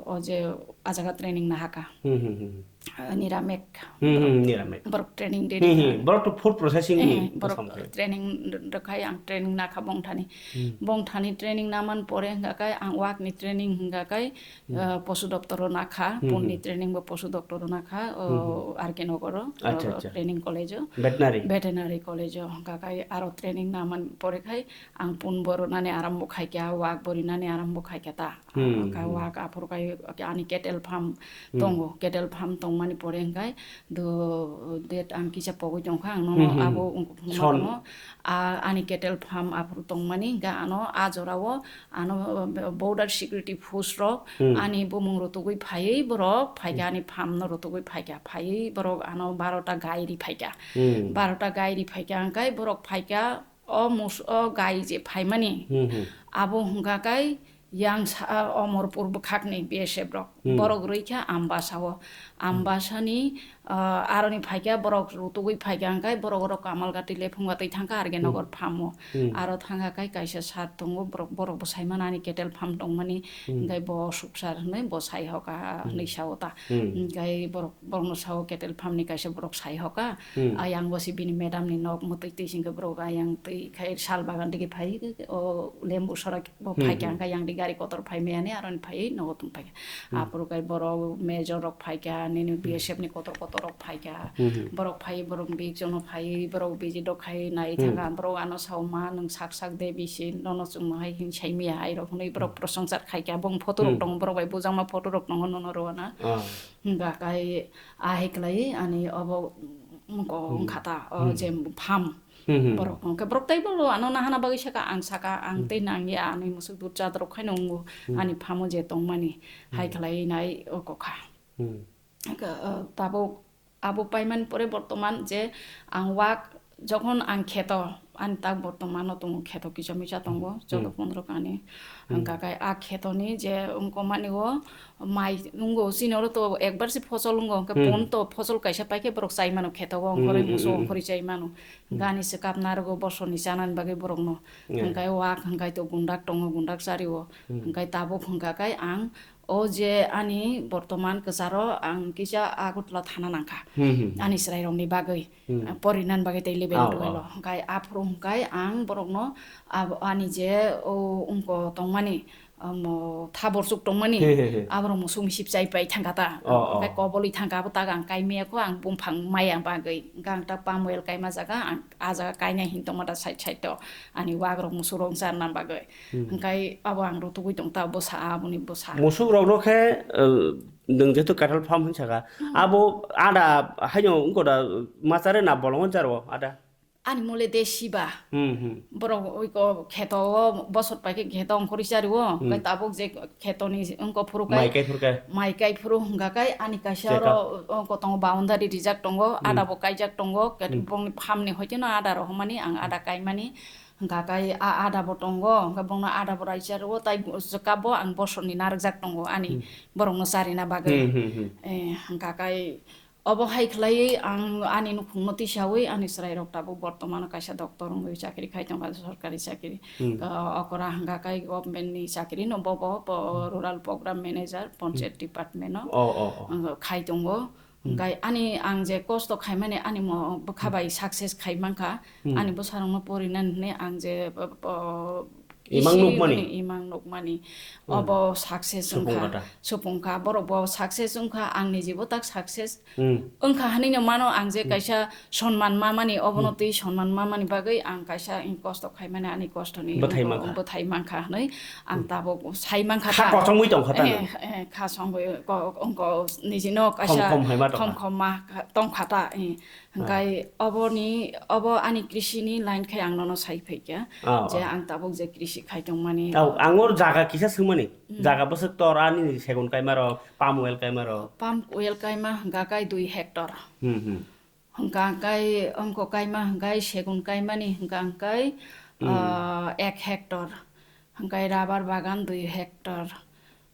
o je a jaga training nahakha. Hmm, hmm, hmm. Ah, Niramek. Hmm, hmm, Niramek. Borok training de. Hmm, hmm. Borok to food processing ni. Eh, borok samkhe. Training rwkhai ang training nakha bongthani. Hmm. Bongthani training naman pore hwnkha khe ang wak ni training hwnkha khe, hmm, ah, posu doptoro nakha, hmm, pun ni, hmm, training bo posu doptoro nakha, o, hmm, hmm, R K Nogoro, acha, o, acha, training college o. Veterinary. Veterinary college o hwnkha khe aro training naman pore khai ang pun bo rwnani arambo khaikha, wak bo rinani arambo khaikha ta. Hmm, ka hmm. Wak aphuru kai ani cattle farm, hmm, tongo, cattle farm tongmani pore hwnkhe do det ang kisa pogwi tongkha, ang nono, hmm, hmm, abo, hmm, wng-, son. Wngkha no, a, ani cattle farm aphuru tongmani hwnkhe ano a jorao ano border security force rok, hmm, ani bumung rutugwi phaiwi borok phaikha, hmm, ani farm no rutugwi phaikha, phaiwi borok ano barota gai ri phaikha, hmm, barota gai ri phaikha hwnkhe borok phaikha. O mus-, o gai je phaimani, hmm, hmm, abo hwnkha khe yang sa-, Omorpur bwkhakni B S F rok. Hmm. Borok rwikha Ambasa o. Hmm. Ambasani, ah, aroni phaikha borok rutugwi phaikha hwnkhe borok oro Kamalgati lephunga twi thangkha R K Nogor, hmm, farm o. Hmm. Aro thangkha khe kaisa sir tongo borok, borok bo saimano ani cattle farm tongmani, hmm, hwnkhe bo Suk sir hwnwi bo sai hoka, hmm, hwnwi sao ta. Hmm. Hwnkhe borok Borokno sao cattle farm ni kaisa borok sai hoka. Hmm. Ayang bo se bini madam ni nok mwtwi twi singkhe borok ayang twi khai sal bagan digi phai o lembu sora bo, hmm, phaikha, hmm, hwnkhe yang di gari kotor phai maya ni aroni phai nogo tong phaikha. Hmm. Aphuru khai borok major rok phaikha, nini, hmm, B S F ni kotor kotor rok phaikha. Hmm, hmm. Borok phai borok bik jono phai borok visit rok khai nai, hmm, thangkha borok ano sao ma nwng sak sak de bisi nono chwngno hai hin sai maya hai rok hwnwi borok, hmm, prosongchar khaikha bong photo rok, hmm, tongo borok bai bujangma photo rok tongo nono rw na. Ah. Hwnkha khe ahai khlai ani obo wngkha ta, o, hmm, je farm, hmm, hmm, borok hwnkhe borok teibo ano nahana bagwi saka, ang saka, ang, hmm, tei nangya, ani musuk dut jat rok khaino wngo, hmm, ani farm o je tongmani, hai, hmm, khlai nai o kokha. Hmm. Hwnkhe, o, tabuk abo paimani pore bortoman je ang wak Jokhon ang kheto, ani tak bortomano tongo, kheto kisa misa tongo, hmm, joto, hmm, pondro kani. Hmm. Hwnkha khe a khetoni je wngkokmani o mai wngo, chini oro to ekbar se phosol wngo, hwnkhe, hmm, pon to phosol kaisa paikhe borok chai mano kheto o, hmm, ongkhorwi, hmm, muso, hmm, ongkhorwi chai mano. Hmm. Hwnkhe ani swkap narwgo bosorni chanani bagwi borokno. Hmm. Hwnkhe wak hwnkhe to gundak tongo, gundak chario. Hmm. Hwnkhe tabuk hwnkha khe ang O je ani bortoman kwcharo ang kisa Agartala thana nangkha. Hmm, hmm, hmm. Ani chwrairokni bagwi, hmm, ah, porinani bagwi tei level, oh, twelve o. Oh. Hwnkhe aphuru hwnkhe ang borokno abo ani je o wngko tongmani, omo thaborsuk tongmani, he, he, he, aborok musuk misip chai pai thangkha ta. Oh, oh. Hwnkhe kobolwi thangkha, abo tak ang kaimaya kho, ang bumphang maya bagwi. Hwnkhe ang ta palm oil kaima jaga, ang a jaga kainai hin tongma da side side o. Ani wagrok musukrok wngcharna bagwi. Hmm. Hwnkhe abo ang rutugwi tong ta, bwsa aboni bwsa. Musukrokno khe, eh, nwng jehetu cattle farm hinwi saka, hmm, abo ada haino wngkha da, machare na bolong wngcharo ada? Ani mole desi ba. Hmm, hmm. Borok oiko kheto o bosor pai khe kheto ongkhorwi chario. Hmm. Hwnkhe tabuk je khetoni wngkha phuru khai. Mai kai phuru khai. Mai kai phuru hwnkha khai ani kaisa, cheka, oro, o, kotongo boundary rijak tongo, hmm, ada bo kaijak tongo, ket-, hmm, bongni farm ni hoite no ada rohormani, ang ada kaimani. Hwnkha kai a ada bo tongo, hwnkhe bongno ada bo raisa rwo, tai bo, jwkabo ang bosorni narwkjak tongo ani Hmm. borokno charina bagwi. Hmm, hmm, hmm. Eh, hwnkha kai obo hai khlaiwi ang ani nukhungno tisawi ani chwrairok tabuk bortomano kaisa doctor wngwi chakri khai tongkha, sorkari chakri. Hmm. Ah, okora hwnkha kai government ni chakri no bobo, bo Hmm. rural program manager, panchayat Hmm. department no. Oh, oh, oh. Ang khai tongo. Hmm. Hwnkhe ani ang je kosto khaimani ani mo bwkha Hmm. bai success khai mankha, Hmm. ani bwsarokno porinani hwnwi ang je, bo, bo, Imang isi nukmani. Hwnwi imang nukmani. Hmm. Obo success Supung wngkha, kata. Supung kha, borok bo success wngkha, ang nijibo tak success Hmm. wngkha hwnwi no mano, ang je Hmm. kaisa sonman mamani, obono Hmm. twi sonman mamani bagwi ang kaisa kosto khaimani ani kostoni Bwthai mankha. Bwthai mankha hwnwi ang Hmm. tabuk sai mankha Kha ta. Kochongwi tongkha ta Eh, nang? Eh, kha songwi ko-, wngko nijino Khom kaisa khom hai ma tongkha. Khom khom ma kha, tongkha ta, eh. Ah. Hwnkhe oboni, obo ani krishini line khe ang nono sai phaikha, Ah, je ah. ang tabuk je krishi khai tongmani. Au, ang or jaga kisa swngmani. Hmm. Jaga bwswk tor ani segun kaima rok, palm oil kaima rok. Palm oil kaima hwnkha kai dui hectare. Hmm, hmm. Hwnkha kai wngko kaima hwnkha segun kaimani hwnkha kai, Hmm. ah, ek hectare. Hwnkha rubber bagan dui hectare.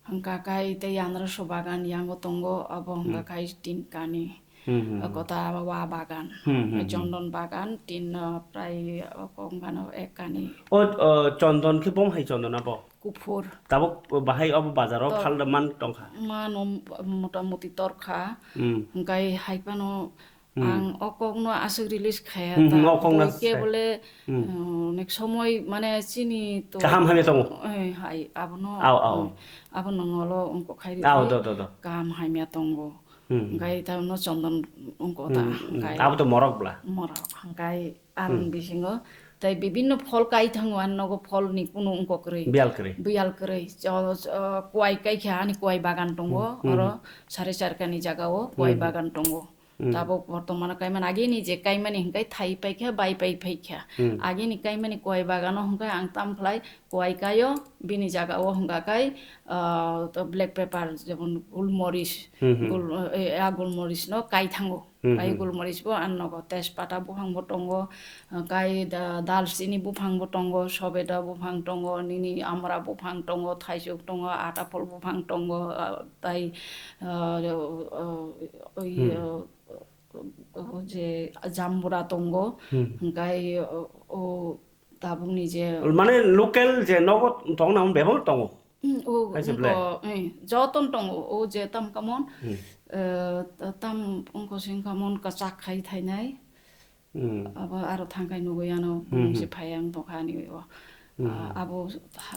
Hwnkha kai tei yanroso bagan yango tongo, abo hwnkha Hmm. kai tin kani. Hmm, hmm, hmm. Kota wa bagan. Hmm, hmm, hmm. Chondon bagan tin, ah, prai, ah, kok hwnkha ek kani. O, o, chondon khe bom hai chondon abo? Kuphur. Tabuk bahai obo bazaro To- phalda man tongkha? Mano motamuti torkha. Hmm. Hwnkha hai phano Hmm. Ang o kokno aswk release khaya Hmm, hmm, ta. O kokno Bo aswk khe khaya. Bole, Hmm. uh, nek somoi mane chini to Kaham hamya tongo. Eh, hai, abono, Ao, ao. Eh, abono ngolo wngkok khai Ao, rikhe do, do, do. Kaham hamya tongo. Hmm. Hwnkhe ta no chondon wngkok ta, Hmm, hmm. Hwnkhe Abo to morok bla. Morok, hwnkhe aroni Hmm. bisingo tei bibinno phol kai thango, ang nogo pholni kunu wngkok kwrwi. Biyal kwrwi. Biyal kwrwi. Cho-, cho-, kuai kai kha, ani kuai bagan tongo, Hmm, hmm, oro hmm. Sare charkani jagao kuai Hmm. bagan tongo. Hmm. Tabuk bortomano kaimani, agini je kaimani hwnkhe thai paikha, bai pai phaikha. Hmm. Agini kaimani kuai bagano hwnkhe ang tamkhlai kuai kaio, bini jagao hwnkha kai, ah, to black pepper, jemon gulmoris, Hmm, hmm. gul-, eh, a gulmorisno kai thango. Hmm, Kai hmm. gulmorisbo ang nogo, tejpata buphangbo tongo, Kai da-, dalchini buphangbo tongo, sobeda buphang tongo, nini amra buphang tongo, thaisuk tongo, ataphol buphang tongo, ah, tai, ah, o, o, oi, Hmm. o, o, o, je jambura tongo, Hmm. hwnkhe o, o tabukni je Mane local je nogo tongna bebak tongo? Hmm, o, Hai se wngkha, ble? Eh, joton tongo, o je tam kamon, Hmm. eh, ta-, tam wngkha sing kamon kwchak khai thainai. Hmm. Abo aro thangkai nugui ano, Hmm, hmm. Se phai ang tongkha ani o. Hmm. Ah, abo,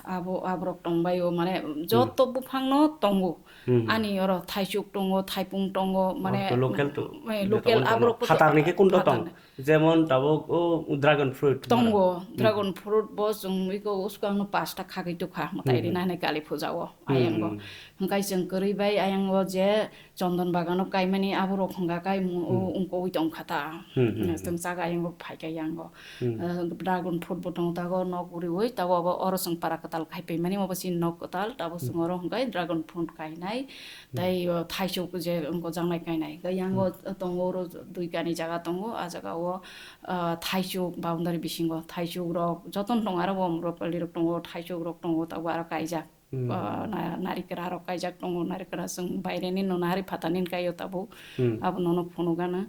abo, aborok tongbai o, mane Hmm. joto buphangno tongo. Hmm. Ani oro thaisuk tongo, thaipung tongo, mane Oh, to local to. Eh, local Tongo, tongo. Aborok Phatarni khe kunto tong? Phatarni. Jemon tabuk o dragon fruit. Tongo, Hmm. dragon fruit bo chwng iko uskang no pasta khagwi tukha, mwtai Hmm, rina hmm. Hinai kali puja o, Hmm, ayango. Hmm. Hwnkhe chwng kwrwi bai ayango je, Chondon bagano kaimani aborok hwnga kai mu-, Hmm. ungkowi tongkha ta. Hmm, hmm, hmm. Chwng chaga yango phaikha yango. Hmm. Eh, dragon fruit bo tongo tago nok uriwi tago abo oro chwng para kwtal khai paimani obo chini nok kwtal tabo Hmm. chwng oro hwnkhai dragon fruit kainai. Hmm. Tei, eh, thaisuk je wngkha jangnai kainai. Tei yango Hmm. tongo oro dui kani jaga tongo, ah jaga o, ah, thaisuk boundary bisingo thaisuk rok jotono tongo aro bo amrapali rok tongo, thaisuk rok tongo tabo aro kaijak. Hmm. Ah, na-, narikra rok kaijak tongo, narikra chwng baireni no nari phatani kaio tabuk. Hmm. Abo nono phunukgana. Hmm.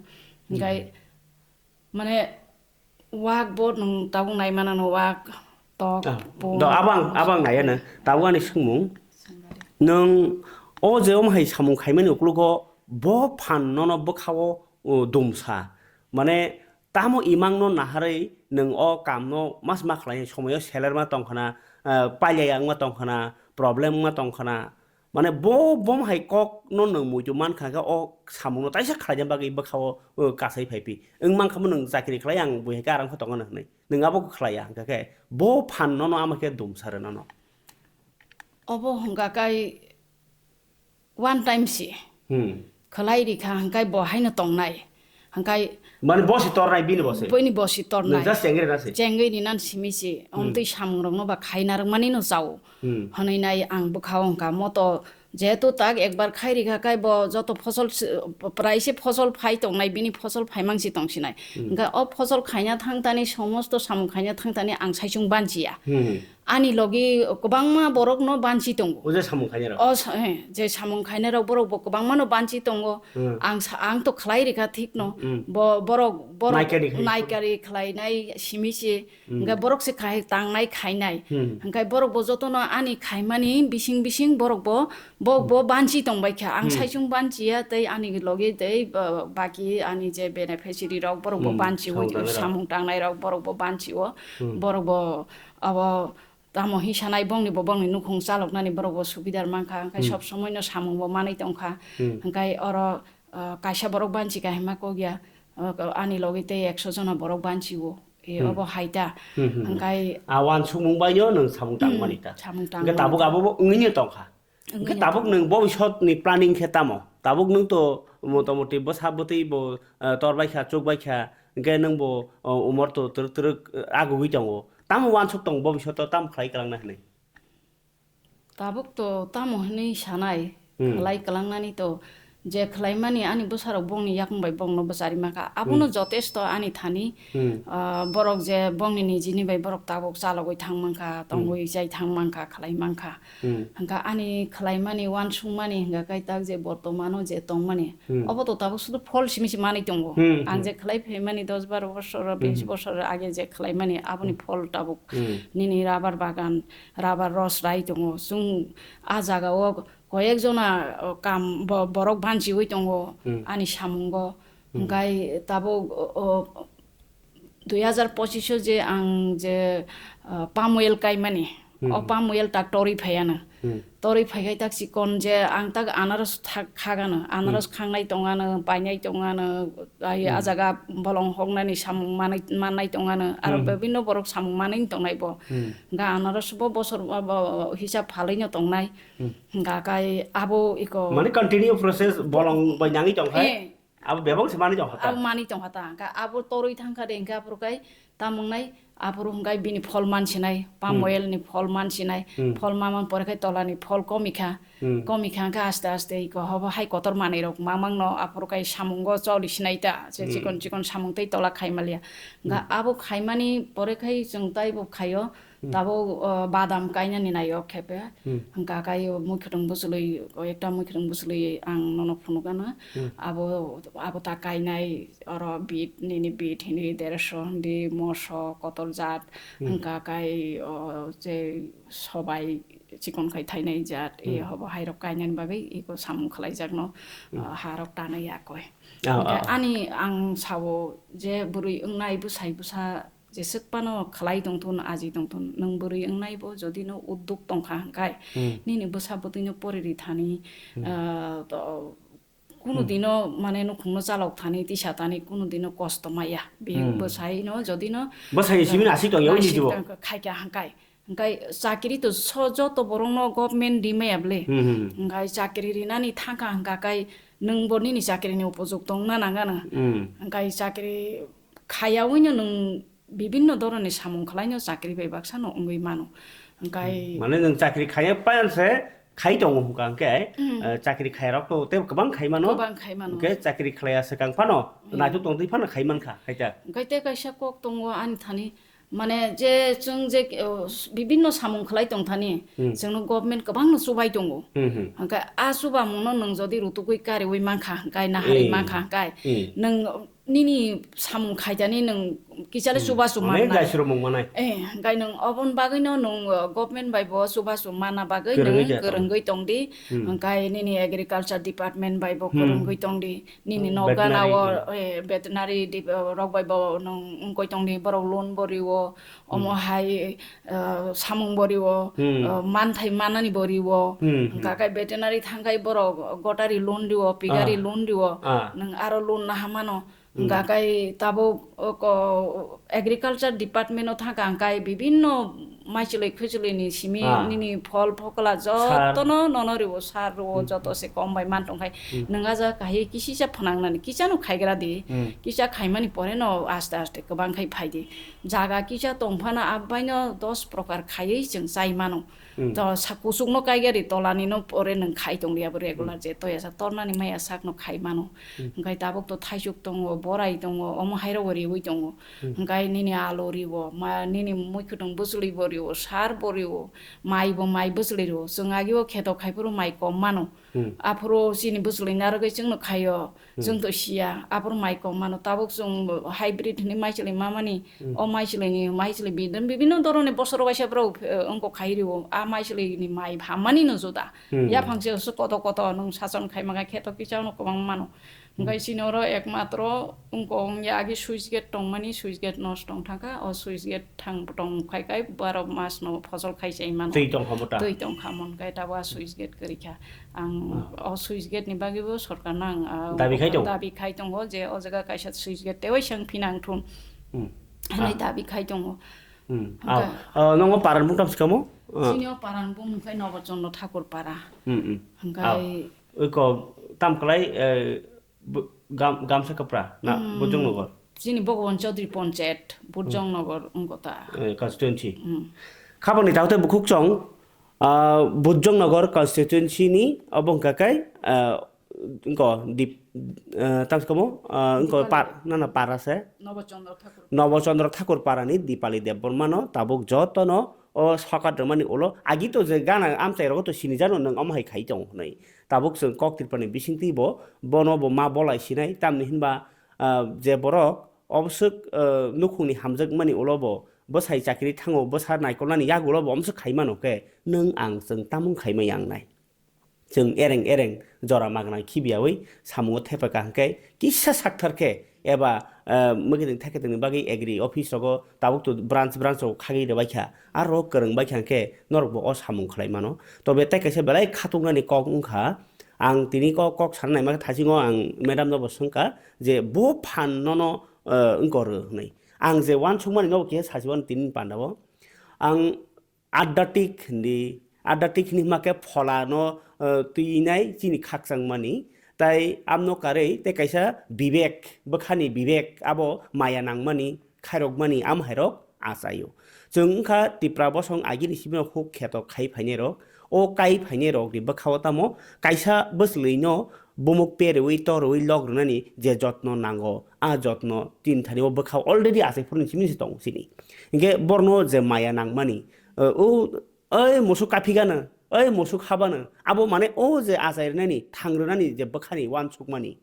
Hingkai, mane, wak bo nwng tabuk naimanano wak, tok, Ah, pung. Do, abang, abang naiya na. Tabuk ani swngmung. Swngmari. Nwng o je omo hai samung khaimani uklogo bo phan nono bwkhao, o, dumsa. Mane, Tamo imangno naharwi nwng o kamno mas ma khlainai somoio seler ma tongkhna, ah, pailai wngma tongkhna, problem wngma tongkhna. Mane bo, bo hai kokno nwng muitu mankha khe o samungno taisa khlaina bagwi bwkhao, o, kasai phai phi. Wng mankha bo nwng chakri khlai ang bui hai khe arang kho tongna hwnwi. Nwng abo khlai ya hwnkha khe bo phan nono ama khe dumsa rw nono. Obo hwnkha kai One time si Hmm. Khlai rikha hwnkhe bo haino tongnai. Hwnkhe Mani bo si tornai bini bo si. Bini bo si tornai. Nung just chengri na si. Chengri ni nan simi si. Hmm. Omtwi samung rokno ba khaina rwmani no chao. Hmm. Hwnwi nai ang bwkhao hwnkha moto Jehetu tak ekbar khai rikha khai bo joto phosol si-, prai se phosol phai tongnai, bini phosol phaimang si tongsinai. Hmm. Hingkha o phosol khaina thangtani, somosto samung khaina thangtani ang saichung banchiya. Hmm. Ani logi kwbangma borokno banchi tongo. O je samung khainai rok? O sa-, eh, je samung khainai rok borok bo kwbangma no banchi tongo. Hmm. Ang sa-, ang to khlai rikha thik no. Hmm. Bo-, borok, borok Naikari khai. Naikari khlainai simi se. Hmm. Hingkhe borok se khai tangnai khainai. Hmm. Hingkhe borok bo jotono ani khaimani bising bising borok bo, bo, bo banchi tongbai kha. Ang Hmm. saichung banchiya tei ani logi tei, uh, baki ani je beneficiary rok borok bo Hmm. banchi o, Samung tangnai rok. Samung tangnai rok borok bo banchi o. Hmm. Borok bo abo tamo hinsa nai bongni bo bongni nukhung chaloknani borok bo subidar mankha. Hingkhe Hmm. sob somoi no samung bo manwi tongkha. Hmm. Hingkhe oro, uh, kaisa borok banchi kahima kok ya, uh, ani logi tei ekso jona borok banchi o. E, Hmm. obo hai ta. Hmm, hmm, hmm. Hingkhe A wansukmung bai no nwng samung tang Hmm, mani ta. samung tang Hingkhe mani tabuk ta. abo bo wngwi no tongkha. Wngwi Hingkhe no tabuk tongkha. Nwng bobisot ni planning khe tamo? Tabuk nwng to motamoti bwsa bwtwi bo, eh, tor bai kha, chuk bai kha. Hingkhe nwng bo, oh, umor to twrwk twrwk, eh, agugwi tongo. Tamo wansuk tongo bobisot o, tamo khlai kwlangna hwnwi? Tabuk to tamo hwnwi sanai, Hmm. khlai kwlangnani to je khlaimani ani bwsarok bongni yakung bai bongno bwchari mankha. Abono Hmm. jotesto ani thani, Hmm. ah, borok je bongni nijini bai borok tabuk chalogwi thang mankha, Hmm. tongwi chai thang mankha, khlai mankha. Hmm. Hingkha ani khlaimani, wansukmani hingkha kaitak je bortomano je tongmani, Hmm. obo to tabuk sudu phol simi se manwi tongo. Hmm, Ang hmm. je khlai phaimani dos baro bosor, Hmm, binsi hmm. bosor age je khlaimani, aboni Hmm. phol tabuk Hmm. nini rabar bagan, rabar ros rai tongo. Chwng a jaga o koyek jona, o, kam bo-, borok banchiwi tongo Hmm. ani samungo. Hmm. Hingkhe tabuk, o, o, dui hazar pochish o je ang je, ah, palm oil kaimani, Hmm, o hmm. palm oil tak torwi phaiya nw. Hmm. Torwi phaikhai tak chikon je ang tak anaros thak-, khagano, anaros Hmm. khangnai tongano, painai tongano, ai Hmm. a jaga bolong hoknani samung manai, mannai tongano, aro Hmm. bibinno borok samung manwi tongnai bo. Hmm. Hingkha anaros bo bosor bo, bo hisab phalwi no tongnai. Hmm. Hingkha kai abo iko Mane continue process bolong bai nangwi tongkhai? Eh. Abo bebak se manwi tongkha ta? Abo manwi tongkha ta. Hingkha abo torwi thangkha de, hingkha aphuru kai tamung nai, aphuru hingkha bini phol mansinai, palm Hmm. oil ni phol mansinai, Hmm. phol mamang pore khai tola ni phol komikha, Hmm. komikha hingkha aste aste iko hobo hai kotor manwi rok mamang no aphuru kai samungo choli sinai ta, je Hmm. chikon chikon samung tei tola khai maliya. Hingkha Hmm. abo khaimani pore khai chwng taibo khaio, Hmm. Tabuk, o, badam kainani naio khepe. Hmm. Hingkha kai o muikhwtwng bwchwlwi, o ekta muikhwtwng bwchwlwi ang nono phunukgano. Hmm. Abo, abo ta kainai, oro bit, nini bit hini dersho hindi, moso, kotor jat. Hmm. Hingkha kai, o, je sobai chikon khai thainai jat, e Hmm. hobo hairok kainani bagwi iko samung khlaijakno, Hmm. o, harok tanwi yakoi. Ah, Hingkha ah, ah. ani ang sao je bwrwi wngnai bwsai bwsa jeswk phano khlai tongthun, aji tongthun, nwng bwrwi wngnai bo jodi no udduk tongkha hwnkhe, Hmm. nini bwsa bwtwi no poriri thani, Hmm. ah, to, kunu Hmm. dino mane nukhung no chalok thani, tisa thani, kunu dino kosto maya. Bi Hmm. bwsai no jodi no Bwsai ni simi no aswk tong ya, ui aswk jibo. tong kha, khaikha hwnkhe. Hwnkhe chakri to so joto borok no government ri maya bwle. Hmm, hmm. Hwnkhe chakri rinani thangkha hwnkha khe nwng bo nini chakri ni upojukto wngna nang ano. Hmm. Hwnkhe chakri khaya ui no nwng bibinno dhoronni samung khlai no chakri bai baksa no wngwi mano. Hwnkhe Mane nwng chakri khaya payan se khai tongo hwnkha hwnkhe, Hmm. eh, chakri khaya rok to tei kwbang khai mano. Kwbang khai mano. Hwnkhe chakri khlaiya swkang phano Hmm. naitok tongtwi phano khai mankha, khai ta. Hwnkhe tei kaisa kok tongo ani thani, mane je chwng je, eh, bibinno samung khlai tongthani, Hmm. chwngno government kwbangno chubai tongo. Hmm, hmm. Hwnkhe a chubamungno nwng jodi rutugwi kariui mankha, hwnkhe naharwi Eh. mankha, hwnkhe Eh. nwng nini samung khaitani nwng kichale Hmm. chubachu Mane mannai. Gaisromung manai. Eh, hwnkhe nwng oboni bagwino nwng, eh, government bai bo chubachu manna bagwi Kwrwngwi nwng khe tong. kwrwngwi tongdi. Hmm. Hwnkhe nini agriculture department bai bo Hmm. kwrwngwi tongdi. Nini Hmm, nok gana o, veterinary. eh, veterinary dip-, eh, rok bai bo nwng wngkoi tongdi, borok loan bo rio, omo Hmm. hai, eh, samung bo rio, Hmm. eh, manthai manani bo rio. Hmm, hmm. Hwnkha khe veterinary thangkhai borok gotari loan rio, pigari Ah. loan rio, Ah. nwng aro loan naha mano. Hmm. Hwnkha khe tabuk, o, ko, agriculture department o thangkha hwnkhe bibinno maichwlwi khwchwlwini simi Ah. nini phol phokla Sar. jotono nono rwo, sar rwo, Hmm. joto se kom bai man tongkhai. Hmm. Nwng a jaga kahai kisisa phnangnani, kisano khaigra di. Hmm. Kisa khaimani pore no aste aste kwbang khai phai di. Jaga kisa tongphano abaino dos prokar khaiwi chwng chai mano. Hmm. To sa kuchukno kaigari tolanino pore nwng khai tongdi abo regular Hmm. je toya sa tornani maya sakno khai mano. Hmm. Hwnkhe tabuk to thaisuk tongo, borai tongo, omo hairok bo riwi tongo. Hmm. Hwnkhe nini alu riwo, ma, nini muikhwtwng bwchwlwi bo riwo, sar bo riwo, mai bo mai bwchwlwi riwo. Chwng agio kheto khai phuru mai kom mano. Hmm. Aphuru chini bwchwlwi narwgwi chwngno khaio, Hmm. chwng to siya. Aphuru mai kom mano. Tabuk chwng hybrid hwnwi maichwlwi mamani, Hmm. o maichwlwini, maichwlwi bidin, bibinno dhoroni bosoro waisa borok, eh, wngkok khai riwo. A maichwlwini mai hammani no juda. Hmm. Yaphang se koto koto nwng sachon khai maka kheto kisa no kwbang mano. Hwnkhe Hmm. chini oro ekmatro wngkok wngya agi switch gate tongmani, switch gate nosto wng thangkha, o switch gate thang tong khai khai baro mas no phosol khai chai mano. Twi tong kha bo ta? Twi tong kha mon khai tabo a switch gate kwrwi kha. Ang Ah. o switch gate ni bagwi bo sorkar no ang, ah, Dabi khai tongo? dabi khai tongo je o jaga kaisa switch gate tewai sang phinang thun. Hmm. Hwnwi Ah. dabi khai tongo. Hmm. Hwnkhe Ah. Ah, nongo paran bung tam sikamo? Ah. Chini o paran bung khai Nobo Chandra Thakur para. Hmm, hmm. Hwnkhe Ah. Oi ko tam kalai, eh, Bu-, Gam-, Gamsa Kapra na Hmm. Bujong Nagar? Chini Bhagavan Chaudhary Panchayat, Bujong Hmm. Nagar wngkha ta. Eh, constituency. Hmm. Khabangni taote bukhuk chong, ah, Bujong Nagar constituency ni obo hwnkha khe, ah, wngkha Dip-, ah, tamsukamo, ah, wngkha Dipali. Par-, na, na, para se. Nobo Chandra Thakur. Nobo Chandra Thakur parani Dipali Debbarma no tabuk jotono o sokat rwmani ulo agi to je gana amchai rogo to sinijano nwng omo hai khai tongo hwnwi. Tabuk chwng kok Tripurani bisingtwi bo bono bo ma bolai sinai, tamni hinba, ah, je borok oboswk, ah, nukhungni hamjakmani ulo bo bwsai chakiri thango, bwsa naikolnani yagulo bo omswk khai mano khe, nwng ang chwng tamung khai ma yang nai. Chwng ereng ereng jora magna khibiyaui samungo thepaka hwnkhe kisa sakthar khe eba, ah, mwkhitwng thekhetwngni bagwi agri office rogo tabuk to branch branch rogo khagwi rwbaikha. Aro kwrwng bai kha hwnkhe norokbo o samung khlai mano. Tobe tei kaisa belai khatungmani kok wngkha, ang tini kok, kok sana naima thasingo ang madam nobo swngkha je bo phan nono, eh, wngkha rw hwnwi. Ang je uansukmani nobo kisa sachiwano tini pandao. Ang adhatik hindi, adhatik hindi hwnkhe pholano, eh, twinai chini khakchangmani. Tai amno karwi tei kaisa bibek, bwkhani bibek abo maya nangmani, khairokmani amhairok achaio. Chwng wngkha Tipra bosong agini simi huk kheto khai phainairok, o kai phainairokni bwkhao tamo kaisa bwchwlwino bumuk perwi torwi lok rwnani je jotno nango, a jotno tin thani o bwkhao already achai phuruni simi se tongo chini. Hinkhe borno je maya nangmani, o, o, oi musuk kaphigano, oi musuk habano, abo mane o je achai rwnani, thang rwnani je bwkhani uansukmani,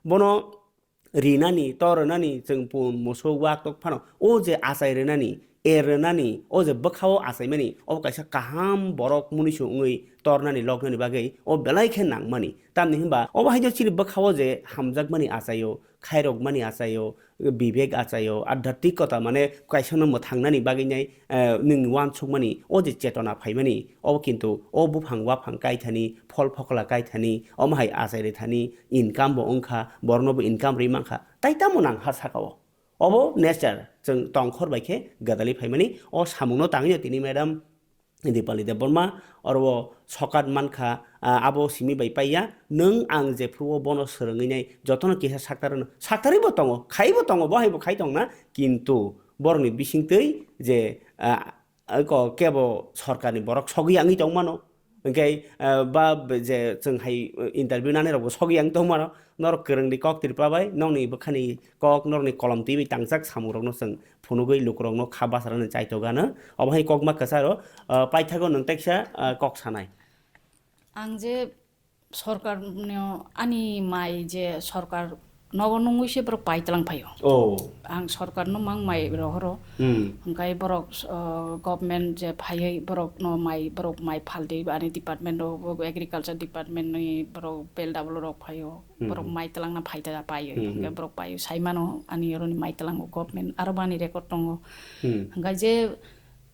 bono rinani, to rwnani, chwng pun, musuk, wak tok phano, o je achai rwnani, er rwnani, o je bwkhao achaimani, o kaisa kaham borok munisu wngwi tornani, loknani bagwi o belai khe nangmani. Tamni hwnba, obo hai chini bwkhao je hamjakmani achaio, khairokmani achaio, bibek achaio, adhatikota mane kaisano mwthangnani bagwi nai, eh, nwng uansukmani, o je chetona phaimani, obo kintu o buphang waphang kaithani, phol phokla kaithani, omo hai achai rithani, income bo wngkha, borokno bo income rwi mankha, tai tamo nang ha sakao. Obo nature, chwng tongkhor bai khe gadali phaimani, o samungno tangwi tini madam Dipali Debbarma, oro o sokat mankha, ah, abo simi bai paiya, nwng ang jephuru o bono swrwngwi nai, jotono kisa saktarano, saktarwi bo tongo, khai bo tongo, bo hai bo khai tongna, kintu borokni bisingtwi je, ah, ko kebo sorkarni borok sogwi yangwi tongmano. Hwnkhe, ah, ba je chwng hai, eh, interview nanai rokbo sogwi yang tongmano. Norok kwrwngni kok Tripura bai, nokni bwkhani kok, norokni kolom twiwi tangjak samungrokno chwng phunugwi lukurokno kha bacharani chaitokgano. Obo hai kokma kwcharo, ah, paithago nwng teksa, ah, kok sanai. Ang je sorkar no ani mai je sorkar nogo nungwi se borok pai tlang phaio. Oh. Ang sorkar no mang mai rohoro. Hmm. Hwnkhe borok, uh, government je phaiwi borok no mai, borok mai phaldi ani department o, agriculture department ni borok bel double rok phaio. Hmm. Borok mai tlang na phai ta paio. Hmm, Hwnkhe hmm. Borok paio sai mano ani oro ni mai tlang o government aro bani record tongo. Hmm. Hwnkhe je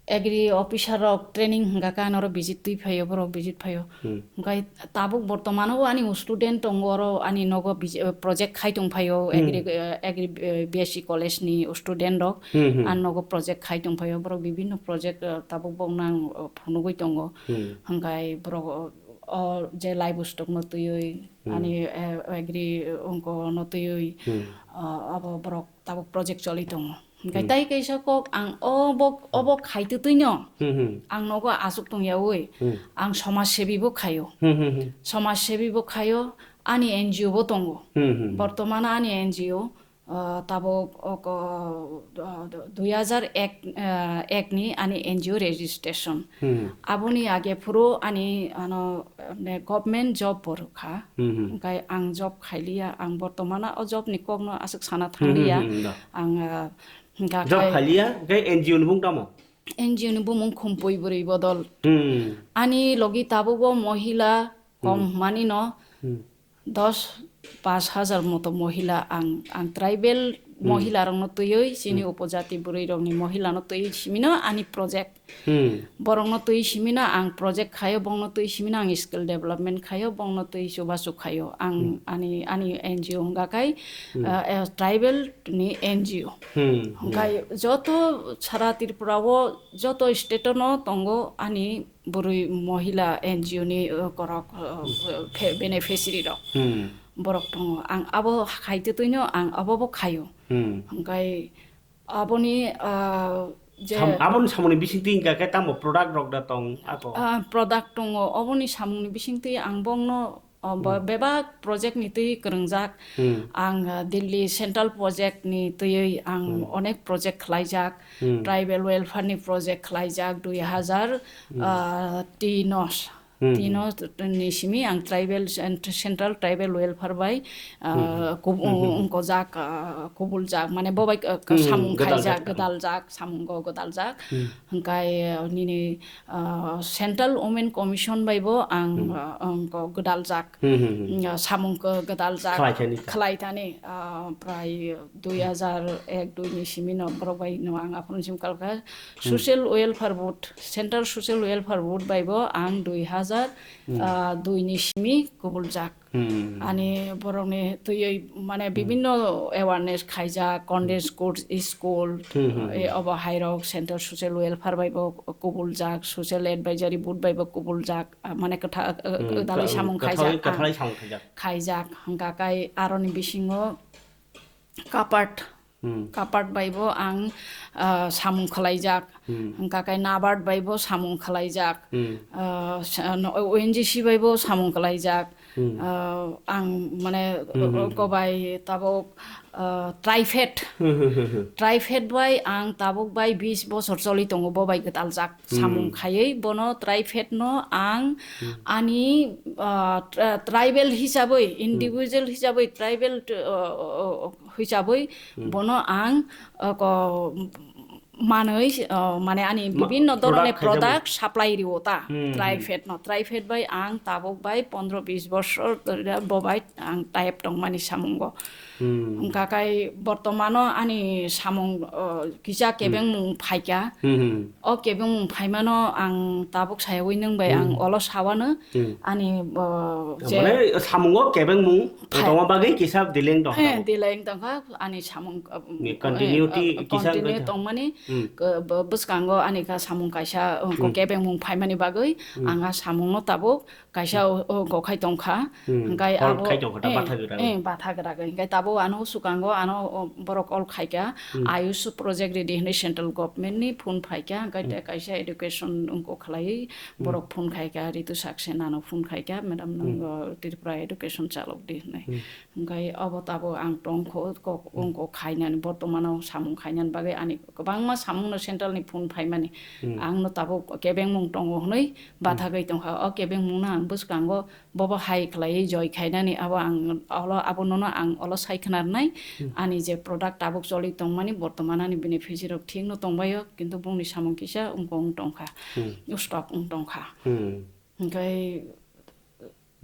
Agri officer rok training hwnka khe ano oro visit twi phaio, borok visit phaio. Hmm. Hwnkhai tabuk bortomano o ani student tongo, oro ani nogo visi-, project khai tong phaio, Hmm. agri, eh, agri, eh, B S C college ni student rok Hmm, hmm. Ani nogo project khai tong phaio, borok bibinno project, eh, tabuk bokno ang, eh, phunugwi tongo. Hmm. Hwnkhai borok, eh, o je livestock no twiwi, Hmm. ani, eh, agri, eh, wngko no twiwi, Hmm. eh, abo borok tabuk project choli tongo. Hwnkhe Hmm. tai kaisa kok ang obo, obo khai twtwino Hmm, hmm. Ang nogo aswk tongyawi Hmm. Ang somaj sebi bo khaio. Hmm, hmm, hmm. Somaj sebi bo khaio, ani N G O bo tongo. Hmm, hmm, hmm. Bortomano ani N G O, ah, tabuk oko, ah, dui hajar ek, ah, ek ni ani N G O registration. Hmm. Aboni age phuru ani, ano, ne, government job bo rwkha. Hmm, hmm. Hwnkhe ang job khailiya, ang bortomano o job ni kokno aswk sana Hmm, hmm, thangliya. Hmm, da. Ang, ah, hwnkha Job khai- khailiya, hwnkhe N G O ni bung tamo? N G O ni bumung Khumpui Bwrwi Bodol. Hmm. Ani logi tabugo mohila kom Hmm. hwnmani no Hmm. dos pas hajar moto mohila ang, ang tribal Hmm. Mohila rokno twiwi, chini Hmm. upojati bwrwi rokni mohila no twiwi simino ani project. Hmm. Borokno twi simino ang project khaio, bongno twi simino ang skill development khaio, bongno twi chubachu khaio. Ang Hmm. ani, ani N G O hwnga khai, Hmm. ah, eh, tribal ni N G O. Hmm. Hwnkhai joto sara Tripura o joto state o no tongo ani bwrwi mohila N G O ni, uh, korok, uh, Hmm. phe-, beneficiary rok. Hmm. Borok tongo. Ang abo khai twtwino ang abo bo khaio. Hmm. Hwnkhai aboni, ah, je Sam-, aboni samungni bisingtwi hwnka khe tamo product rok da tong ako? Ah, product tongo. Oboni samungni bisingtwi ang bongno, ah, bo-, Hmm. bebak project ni twi kwrwngjak. Hmm. Ang, ah, Delhi central project ni twiwi ang Hmm. onek project khlaijak. Hmm. Tribal welfare ni project khlaijak dui hajar, Hmm. ah, tino. Hmm. Tino ni simi ang tribal cent-, central tribal welfare bai, ah, Hmm. kub-, Hmm, hmm, hmm. ungkojak, ah, kubuljak, mane bo bai, ah, Hmm, samung gadaljak khaijak, tamo. Gadaljak, samungo gadaljak. Hmm. Hwnkhe, ah, nini, ah, Central Women Commission bai bo ang, Hmm. ah, ang ko gadaljak. Hmm, hmm, hmm. Hmm, ah, samung ko gadaljak. Khlai thani. Khlai thani, ah, prai dui hajar ek dui ni simi no borok bai no ang aphuru sim kalkha. Hmm. Social Welfare Board, Central Social Welfare Board bai bo ang dui hajar, Hmm. ah, dui ni simi kubuljak. Hmm. Ani borokni twiwi mane Hmm. bibinno awareness khaijak, Condensed Court School, Hmm, hmm, eh, hmm. obo hairok Central Social Welfare bai bo kubuljak, Social Advisory Board bai bo kubuljak, ah, mane kwtha-, eh, Hmm, kwdalwi ka-, samung kwthai-, khaijak, ah, kwthai samung khaijak. Khaijak, hwnkha khe aroni bisingo Kapat, Hmm. Kapat bai bo ang, ah, samung khlaijak. Hmm. Hwnkha khe NABARD bai bo samung khlaijak. Hmm. Ah, sa-, no, O N G C bai bo samung khlaijak. Hmm. Ah, ang mane, Hmm, hmm, hmm. Kobai tabuk, ah, TRIFED. Hmm, hmm, hmm, hmm. TRIFED bai ang tabuk bai bis bosor choli tongo, bo bai gwdaljak. Hmm. Samung khaiwi bono TRIFED no ang Hmm. ani, ah, tra-, tribal hisabwi, Hmm. individual hisabwi, tribal, ah, ah, ah, hisabwi Hmm. bono ang, ah, ko, manwi, ah, mane ani Ma-, bibinno product dhoroner khaijagwi. Product supply rwo ta, Hmm, hmm. TRIFED no. TRIFED bai ang tabuk bai pondro bis bosor dhori bo bai ang tie up tongmani samungo. Hmm. Hwnkha khe bortomano ani samung, ah, kisa Hmm. kebengmung phaikha. Hmm, hmm. O kebengmung phaimano ang tabuk sayawi nwng bai ang Hmm. olo sawano Hmm. ani, ah, je Mane samungo kebengmung Phai- tongma bagwi kisa delay wng tongkha Eh, tabuk. Delay wng tongkha ani samung, ah, Ni continuity eh, ah, kisa continue wngkha. Tongmani Hmm. ke-, bo-, bwskango ani kha samung kaisa, ah, Hmm. kebengmung phaimani bagwi Hmm. ang a samungno tabuk kaisa Hmm. o, o gokhai tongkha. Hmm. Hwnkhe Hol abo, khai tongkha ta eh, batha gra. Eh, batha gra. Hwnkhe tabuk ano swkango ano, o, borok all khaikha. Hmm. Ayush project ridi hwnwi central government ni phone phaikha. Hwnkhe Hmm. te kaisa education wngkok khlaiwi Hmm. borok phone khaikha, Ritu Saxena no phone khaikha, madam Hmm. nang, o, Tripura education chalok di hwnwi. Hmm. Hwnkhe abo tabuk ang tongkho, kok, Hmm. wngkok khainani, bortomano samung khainani bagwi ani kwbangma samungno central ni phone phaimani. Hmm. Ang no tabuk kebengmung tongo hwnwi Hmm. bathagwi tongkha. O kebengmungno ang bwskango bobo hai khlaiwi joi khainani abo ang olo, abonono ang olo sai khwnarnai. Hmm. Ani je product tabuk choli tongmani bortoman ani beneficiary rok thik no tongbaio, kintu bongni samung kisa wngkok wng tongkha. Hmm. Stock wng tongkha. Hmm. Hwnkhe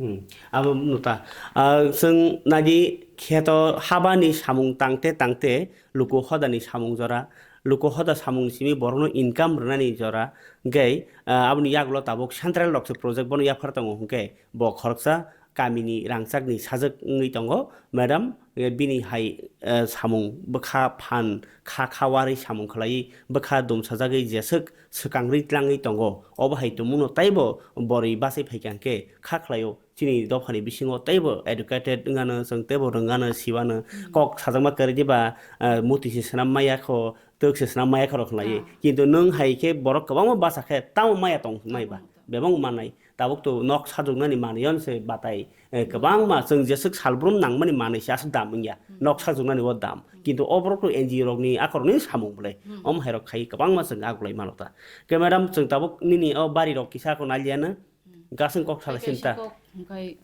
Hmm. Abo nuta. Ah, chwng nagi kheto habani samung tangte tangte luku hodani samung jora Luku hoda samung simi borokno income rwnani jora hwnkhe, ah, aboni yagulo tabuk central rok se project bono yaphar tongo hwnkhe bo khoroksa kamini rangchakni sajwk wngwi tongo. Madam, eh, bini hai, eh, samung bwkha phan kha kha warwi samung khlaiwi bwkha dumsajagwi jeswk swkangwi tlangwi tongo. Obo hai tongmungno teibo borwi bachai phaikha hwnkhe kha khlaio. Chini dophani bisingo teibo educated wngano, chwng teibo rwngano, siwano. Hmm. Kok sajakma kwrwi diba, ah, muti se swnam maya kho, twk se swnam maya kho rok khlaiwi. Ah. Kintu nwng hai khe borok kwbangma bacha khe tamo maya tong nai ba? Tamo tong. Bebak manai. Tabuk to nok sajwknani manwi on se batai, eh, kwbangma chwng jeswk salbrum nangmani manwi se aswk dam wngya. Hmm. Nok sajwknani o dam. Hmm. Kintu o borok to N G O rokni akorokni samung bwlai. Hmm. Om hai rok khai kwbangma chwng aglai mano ta. Ke madam, chwng tabuk nini o bari rok kisa ko naliya na? Hmm. Gasing kok sala. Kaisa sinta. Kok, hwnkhe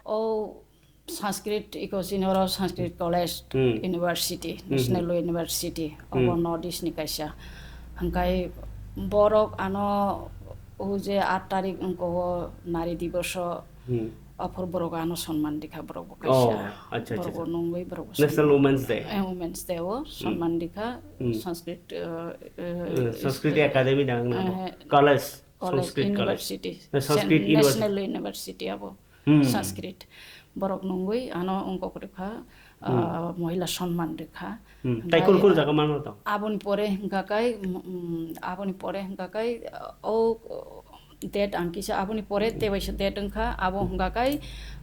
o Sanskrit, iko sinoro Sanskrit College, Hmm. University, Hmm. National Law University, obo Hmm. North East ni kaisa. Hwnkhe borok ano o je aat tarik wngko o Nari Diboso, Hmm. aphuru borok ano sonman rikha borok bo kaisa. Oh, acha, acha, Borok bo acha. Nungwi borok bo National sonman. Women's Day. Eh, Women's Day o Hmm. sonman rikha Hmm. Sanskrit, eh, eh, Eh, Sanskrit Academy dang na bo? Eh, College. College, Sanskrit College. University. Eh, Sanskrit Sen-, University. National University abo. Hmm. Sanskrit. Borok nungwi ano wngkok rwkha, Hmm. ah, mohila sonman rwkha. Hmm. Tai Hwnkhe, kur kur jaga manma tong? Aboni pore hwnkha kai, mm, aboni pore hwnkha kai, ah, o, o, date ang kisa aboni pore Hmm. tebaisa date wngkha, abo Hmm. hwnkha kai,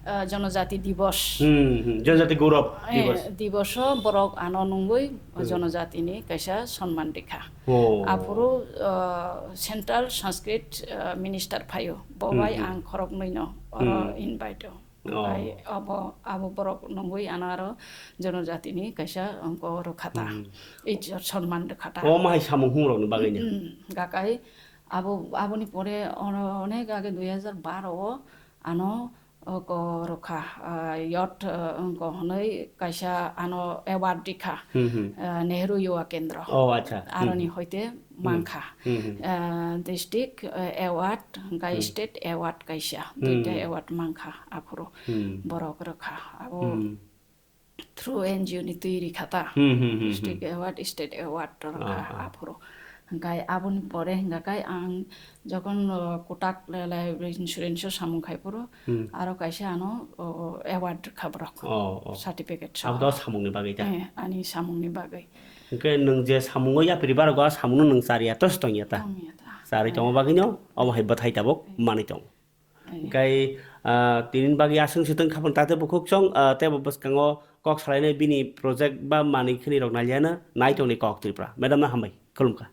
ah, Jonojati Divos. Hmm, hmm. Jonojati Gaurav Eh, Divos. Divoso borok ano nungwi Hmm. Jonojatini kaisa sonman rikha. Oh. Aphuru, ah, Central Sanskrit, ah, Minister phaio. Bo Hmm, bai hmm. ang khoroknwino oro Hmm. invite o. Oh. Bai abo, abo borok nungwi ano aro Jonojatini kaisa wngko rwkhata. Hmm. Ijjot sonman rwkhata. Omo hai samung humrokni bagwi no? Hmm, gakai abo, aboni pore ono onek age dui hajar baro o ano oko rwkha, ah, yot, ah, wngko hwnwi kaisa ano award rikha, Hmm, hmm. ah, Nehru Yuva Kendra. Oh, acha. Hmm, Aroni hmm. hoite Hmm. mankha. Hmm, hmm. Ah, district, ah, award, hwnkhe Hmm. state award kaisa. Duita Hmm. award mankha aphuru Hmm. borok rwkha. Abo Hmm. through N G O ni twi rikha ta. Hmm, hmm, hmm, hmm. District award, state award rwkha Ah, ah. aphuru. Hwnkhe aboni pore hwnkha khe ang jokhon, o, kotak le-, life insurance o samung khai phuru, Hmm. aro kaisa ano, o, award rwkha borok. Oh, oh. Certificate Abo soho. To samungni bagwi ta? Eh, ani samungni bagwi. Hwnkhe nwng je samungo yapri barok o, a samungno nwng chariya to se tongya ta? Tongya ta. Charwi tongo Eh. bagwino, omo hai bwthai tabuk Eh. manwi tongo. Eh. Hwnkhe, ah, tini bagwi aswk se tong kha phano tate bukhuk chwng, ah, tei bo bwskango kok salainai bini project ba manwi khini rok naliya na nai tongni kok Tripura. Madam no hambai, khulumkha.